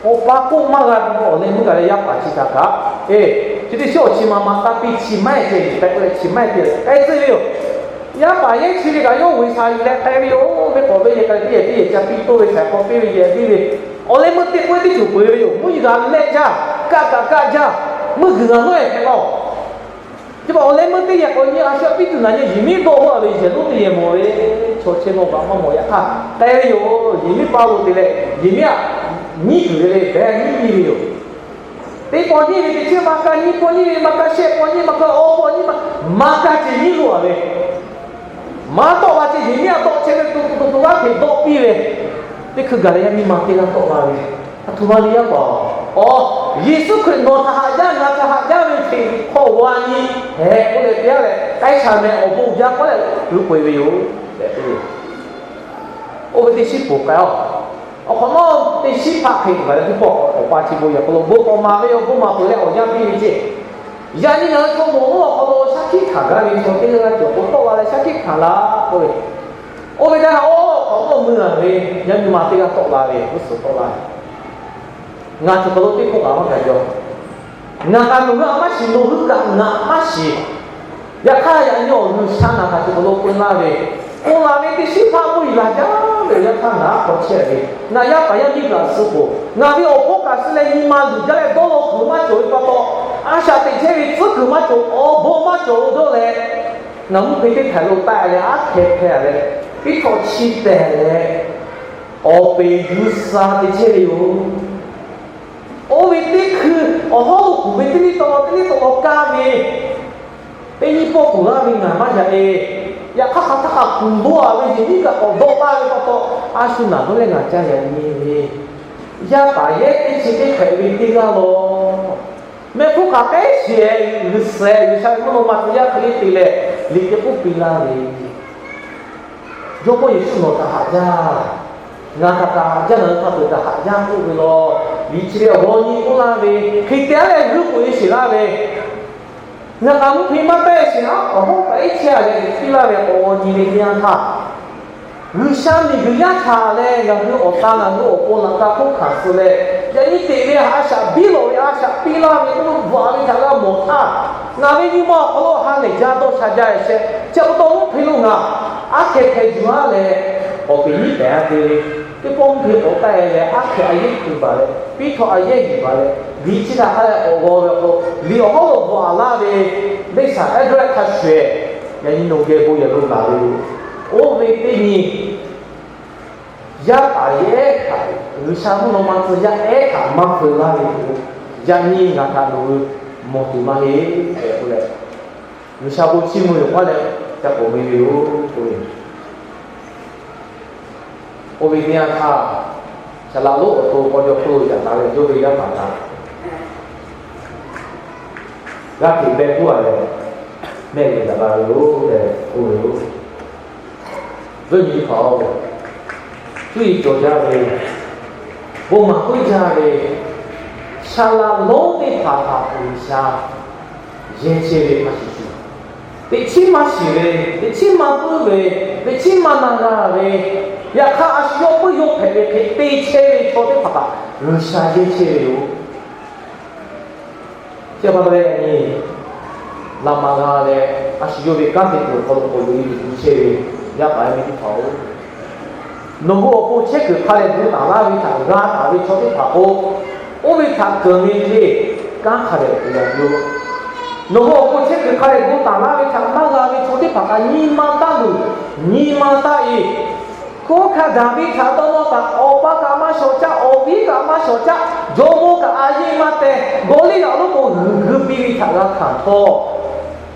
awˬ pa k'oˆ maˇ g'a ve awˬ leh meuˇ gaˬ leh yaˇ paˍ chi htaꞈ kaꞈ, e, chi teˇ shinˉ awˬ chi ma ma taˇ piˇ, chi maˇ heˆ ceh yuˬ k'ai k'oˆ leh chi maˇ heˆ te leh k'ai tcuh ve yoˬ. Yaˇ paˍ yehˉ chi ve kaꞈ yawˇ g'uiˬ shaˍ yuˬ leh k'ai ve yoˬ. Venˇ k'awꞈ venˇ yehˬ k'ai teˇ yehˬ teˇ yehˬ ca piˇ toˇ ve, shaiˍ hk'aw piˇ ve yehˬ piˇ ve, awˬ leh meuˇ teˇ k'oˆ ve teˇ ceuˬ peuˬ ve yoˬ. Mvuhˇ yeˬ g'a leh jaˇ, kaˆ kaꞈ kaˆ jaˇ, meuˇ guiˬ g'a nawˉ yehˬ hpehꞈ la-oˬ. Chi pa awˬ leh meuˇ teˇ yehˬ k'awꞈ nyi a shu piˇ tuˬ naˬ nyi, yehˬ miˉ dawˆ huˆ a ve yehˬ lonˉ teˇ yehˬ mawˬ ve, chaw chehˇ mawˬ kaꞈ maˇ mawˬ. Yaꞈ hk'aˇ k'ai ve yoˬ. Yehˬ miˉ paˇ lo te leh yehˬ miˉ aꞈ nyiˉ tuˬ ve le, behˬ nyiˉ piˇ ve yoˬ. Teˇ paw nyiˇ ve teˇ chi ma ka nyiˇ paw nyiˇ ve ma ka shehˆ paw nyiˇ ma ka awˬ paw nyiˇ ma, ma ka ceh nyiˇ lo a ve, maˇ tawˆ la ceh yehˬ miˉ aꞈ tawˆ chehˇ ve, to to to to g'aˇ hteꞈ dawˆ piˇ ve, teˇ hkui gaˬ leh yaˇ miˇ ma teˇ g'aˇ tawˆ la ve, a htoꞈ ma ve yaˇ paˍ, awˬ, Yeˍsuˆ Hkriꞈ nawˬ htaꞈ haꞈ jaˇ, ngaˬ htaꞈ haꞈ jaˇ ve hteꞈ hk'aw g'a nyi hehꞈ k'oˆ leh te a leh k'ai shaˍ mehˍ awˬ bon jaˇ k'oˆ leh g'uiˬ k'oꞈ e ve yoˬ tehꞈ k'oˆ ve. Oˇ ve teˇ shinˉ poˬ k'ai-oˬ. Awˬ hk'awꞈ nawˉ teˇ shinˉ hpaˆ hk'e gaˬ leh teˇ pawˆ awˬ pa chi bon yehˬ hk'aw lo bon k'awꞈ maˍ ve yoˬ. Bon maˍ peuˬ leh awˬ yanˇ piˇ ve ceˇ. Yaꞈ nyi ngaˬ hui chaw mawˬ oˇ awˬ hk'aw lo shaˉ hkiˆ hkanˍ gaˇ ve chaw teˇ g'aˇ cawˬ k'o, tawˆ la leh shaˉ hkiˆ hkanˍ laˇ k'oˆ ve. Oˇ ve teˇ htaˇ, oˇ hk'awꞈ nawˉ mui a ve yaˇ miˇ ma teˇ g'aˇ tawˆ la ve, g'uˇ suhˍ tawˆ la ve, ngaˬ cawˬ hk'aw lo teˇ hkawˇ kaꞈ maˇ gaˬ jaw. Ngaˬ kaꞈ nawˬ hui a maˇ shiˍ, nawˬ hui kaꞈ ngaˬ maˇ shiˍ. Yaꞈ hk'aˇ, yaꞈ nyi awˬ G'uiˬsha ngaˬ htaꞈ cawˬ hk'aw lo k'oˆ laˇ ve, k'oˆ la ve teˇ shinˉ hpaˆ mvuhˇ yeˬ laˬ jaˇ ve awˬ yanˇ htaˇ ngaˬ aˉ hk'aw chehˇ ve, ngaˬ yaˇ paˍ yaˇ miˇ kaꞈ suh k'o, ngaˬ ve awˬ hkawˇ kaꞈ suh leh nyi ma luˬ jaˇ leh dawˇ law kuiˬ maˇ cawˬ ve pa taw, a shaꞈ teꞈ chehˇ ve tcuhˉ kuiˬ maˇ cawˬ, awˬ bon maˇ cawˬ ve dawˇ leh, ngaˬ mvuhˇ hpe teˇ htaiˍ lo taˆ leh aˉ hkeh hpeh leh, piˉ htawꞈ chi tehˬ leh, awˬ peˍ yuˬ sha te chehˇ ve yoˬ. Oˇ ve teˇ hkui awˬ hawˉ lo kuˬ ve teˇ liˇ taw teˇ liˇ taw kaˇ ve, teˇ nyiˇ pawˆ kuˬ laˇ ve ngaˬ maˇ yaꞈ e. Yaꞈ hk'aˇ hk'aˬ htaˇ kaꞈ kuˬ lo a ve yehˬ miˉ kaꞈ k'awꞈ dawˆ laˇ ve pa taw, a shu naˬ dawˇ leh ngaˬ ca yaꞈ nyi ve, yaˇ paˍ yehˉ teˇ chi teˇ hpehꞈ ve teˇ g'aˇ law. Mehˆ hpfuhˇ hk'aˬ hk'e sheˍ, G'uiˬsha, G'uiˬsha ve mvuhˇ naw ma tcuh yaˇ hk'e le te leh, liꞈ hk'e k'oˆ piˇ laˇ ve, Jawˇmawˇ Yeˍsuˆ nawˬ htaꞈ haꞈ jaˇ, ngaˬ htaꞈ kaꞈ haꞈ jaˇ, ngaˬ hui hk'a peu-eˬ kaꞈ haꞈ jaˇ k'oˆ ve law. Liꞈ chi ve awˬ g'aw nyi k'oˆ laˇ ve, hk'e te a leh g'uiˇ k'oꞈ e sheˍ laˇ ve, ngaˬ kaꞈ mvuhˇ hpe maˇ pehˇ sheˍ a, awˬ hawˉ kaꞈ iˉ chehˇ a leh piˇ laˇ ve k'awꞈ g'aw nyi ve teˇ yanˇ htaˇ, G'uiˬsha miˬguiˬ yaˇ htaꞈ leh ngaˬ hui awˬ ta ngaˬ hui awˬ pon laꞈ ka hk'oˆ hkanˍ suh leh, yaꞈ nyi teꞈ ve a shaꞈ biˇ lawꞈ ve a shaꞈ piˇ laˇ ve k'oˆ lo bvuhꞈ a ve htaꞈ g'a mawˬ htaˇ, ngaˬ ve nyi ma awˬ hk'aw lo ha lehˬ jaˇ dawˇ sha jaˇ ve sheh. Chi pa taw mvuhˇ hpe lo ngaˬ aˉ hkeh hpeh yuˬ a leh, awˬ peˍ nyiˉ pehˍ a te ve, teˇ pawˆ mvuhˇ hpe k'awꞈ taˆ e leh aˉ hkeh a yehˉ kuiˬ baˬ leh, piˉ htawꞈ a yehˉ yuˬ baˬ leh, liꞈ chi htaꞈ hk'a leh k'awꞈ g'aw ve awˬ hk'aw lo, liꞈ awˬ hawˉ lo bvuhꞈ a laˇ ve, Leˇsaˍ Eldred hk'a shuˍ, yaꞈ nyi nawˬ geh bon yehˬ lo laˬ ve yoˬ. Oˇ ve teˇ nyi yaˇ paˍ yehˉ htaꞈ G'uiˬsha mvuhˇ naw ma tcuh yaˇ ehˉ htaꞈ maˇ feu laˇ ve yoˬ. Yaꞈ nyi ngaˬ htaꞈ nawˬ hui mawˬ tuˬ maˇ heˆ tehꞈ k'oˆ leh, G'uiˬsha bon chiˇ mvuh yoˬ k'oˆ leh ca k'awꞈ mui ve yoˬ k'oˆ ve. Oˇ ve teˇ yanˇ htaˇ, saˍ laꞈ lonˉ awˬ to k'aw jaw hk'oˆ lo yaꞈ taˍ leh yawˇ ve yaˇ paˍ htaꞈ g'aˇ hteꞈ beh k'oˆ a leh, mehˆ g'uiˬ daꞈ la ve yoˬ tehꞈ k'oˆ ve yoˬ. Zuhˆ nyi hpaˍ-oˬ, cuˇ yiˍ cawˬ jaˇ ve, bon maˍ puiˉ jaˇ ve, saˍ laꞈ lonˉ teˇ hpaˍ htaꞈ G'uiˬsha yehˇ chehˇ ve maˇ shiˍ shuˍ, teꞈ chiˉ maˇ shiˍ ve, teꞈ chiˉ maˇ puiˉ ve, teꞈ chiˉ maˇ na g'a ve, yaꞈ hk'aˇ a shu yawˇ puiˉ yawˇ hpehꞈ ve hk'e te chehˇ ve chaw teˇ hpaˍ htaꞈ G'uiˬsha yehˇ chehˇ ve yoˬ. Chi pa taw leh, laꞈ maꞈ g'a leh, a shu yawˇ ve kanˉ te tuˬ awˬ hk'aw lo k'awꞈ yuˬ e tuˬ chehˇ ve yaˇ paˍ yaˇ miˇ teˇ hpaˍ-oˬ, nawˬ hui awˬ pon chehˇ kuiˬ hk'a dehꞈ gu taˍ laˇ ve htaꞈ g'a taˍ ve chaw teˇ hpaˍ k'o, oˇ ve htaꞈ keunˍ ve hk'e kanˉ hk'a dehꞈ te yaꞈ piˇ-oˬ. Nawˬ hui awˬ pon chehˇ kuiˬ hk'a dehꞈ gu taˍ laˇ ve htaꞈ maˇ g'a ve chaw teˇ hpaˍ kaꞈ nyi ma taˇ luˬ, nyi ma taˇ e. Hkunˉ hkanˇ Daˍviˆ htaꞈ dawˇ nawˇ kaꞈ, awˬ pa kaꞈ maˇ shawˍ caˆ, awˬ viˉ kaꞈ maˇ shawˍ caˆ, jawˇmawˇ kaꞈ a yeˇ maˇ teh, Gawˇliˇyaꞈ awˬ lonˉ k'o g'uiˬ g'uiˇ piˇ ve htaꞈ g'a hkanˍ htawˇ,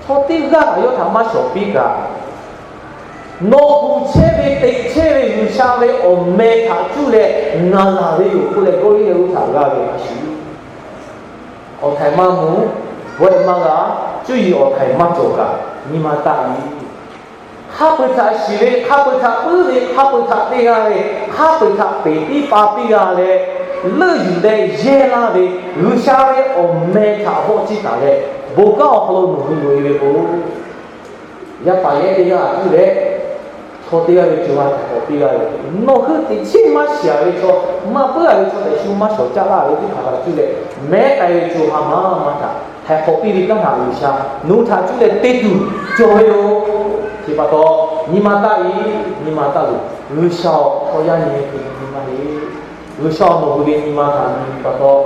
chaw teˇ g'aˇ kaꞈ yawˇ htaꞈ maˇ shawˍ piˇ kaꞈ, nawˬ kuˬ chehˇ ve teꞈ chehˇ ve G'uiˬsha ve awˬ meh htaꞈ cuˇ leh ngaˬ laˬ ve yoˬ k'oˆ leh, Kawˇrenˍhtuˆ htaꞈ g'a ve a shu, awˬ htaiˍ maˇ mvuh, bawehˇ maˇ g'a, cuˇ yiˍ awˬ htaiˍ maˇ cawˬ kaꞈ, nyi ma taˆ ve, hk'a peu-eˬ htaꞈ shiˍ ve, hk'a peu-eˬ htaꞈ puiˉ ve, hk'a peu-eˬ htaꞈ te g'a ve, hk'a peu-eˬ htaꞈ peˍ piˇ pa piˇ g'a leh, leuˆ yuˬ leh yehˇ laˇ ve G'uiˬsha ve awˬ meh htaꞈ vawˆ ciˇ taˍ leh, bon kanˉ awˬ hk'aw lo nawˬ hui loꞈ-e ve k'o, yaˇ paˍ yaˇ ehˉ teˇ g'aˇ cuˇ leh, chaw teˇ g'aˇ ve co ha htaiˍ hk'awꞈ piˇ g'a ve, nawˬ hui teꞈ chiˉ maˇ shiˍ-a ve chaw, maˇ puiˉ-a ve chaw tehꞈ shu maˇ shawˍ caˆ laˇ ve teˇ hpaˍ htaꞈ cuˇ leh, mehˉ k'ai ve co ha maˇ maˇ htaꞈ htaiˍ hk'awꞈ piˇ ve kanˉ htaꞈ G'uiˬsha nawˬ hui htaꞈ cuˇ leh te tuˬ cawˬ ve yoˬ. Chi pa taw, nyi ma taˆ-e, nyi ma taˆ loˬ. G'uiˬsha-oˬ, chaw yaˇ nyi ve hk'e nyi maˇ heˆ. G'uiˬsha-oˬ, nawˬ hui ve nyi ma htaꞈ nyi pa taw,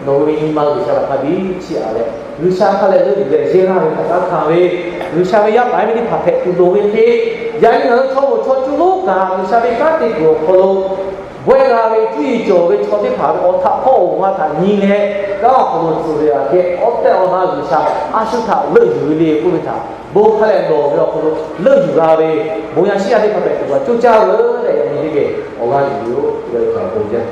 nawˬ hui ve nyi ma G'uiˬsha htaꞈ hk'a biˇ chiˇ-a leh, G'uiˬsha hk'a lehˬ leuˆ yuˬ leh yehˇ laˇ ve htaꞈ g'a hkanˍ ve, G'uiˬsha ve yaˇ paˍ yaˇ miˇ teˇ hpaˍ hpehꞈ tuˬ loˍ ve hk'e, yaꞈ nyi ngaˬ hui chaw loˍ chaw cuˇ lonˉ kaꞈ G'uiˬsha ve kanˉ te kuiˬ awˬ hk'aw lo bawehˇ g'a ve cuˇ yiˍ cawˬ ve chaw teˇ hpaˍ ve awˬ htaꞈ hpawˇ awˬ g'a htaꞈ nyi leh, kanˉ awˬ hk'aw lo tcuh ve aꞈ kehˉ awˉ tehˇ awˬ na G'uiˬsha a shu htaꞈ leuˆ yuˬ ve le k'oˆ ve htaꞈ, bon hk'a lehˬ lawˬ ve awˬ hk'aw lo leuˆ yuˬ g'a ve, bon yaˇ shiˉ yaˇ teˇ hpaˍ hpehꞈ tuˬ kaꞈ coˇ caˇ ve leh, yaꞈ nyi teˇ geh awˬ g'aˇ yuˬ ve yoˬ. Yaꞈ nyi htaꞈ bon jaˇ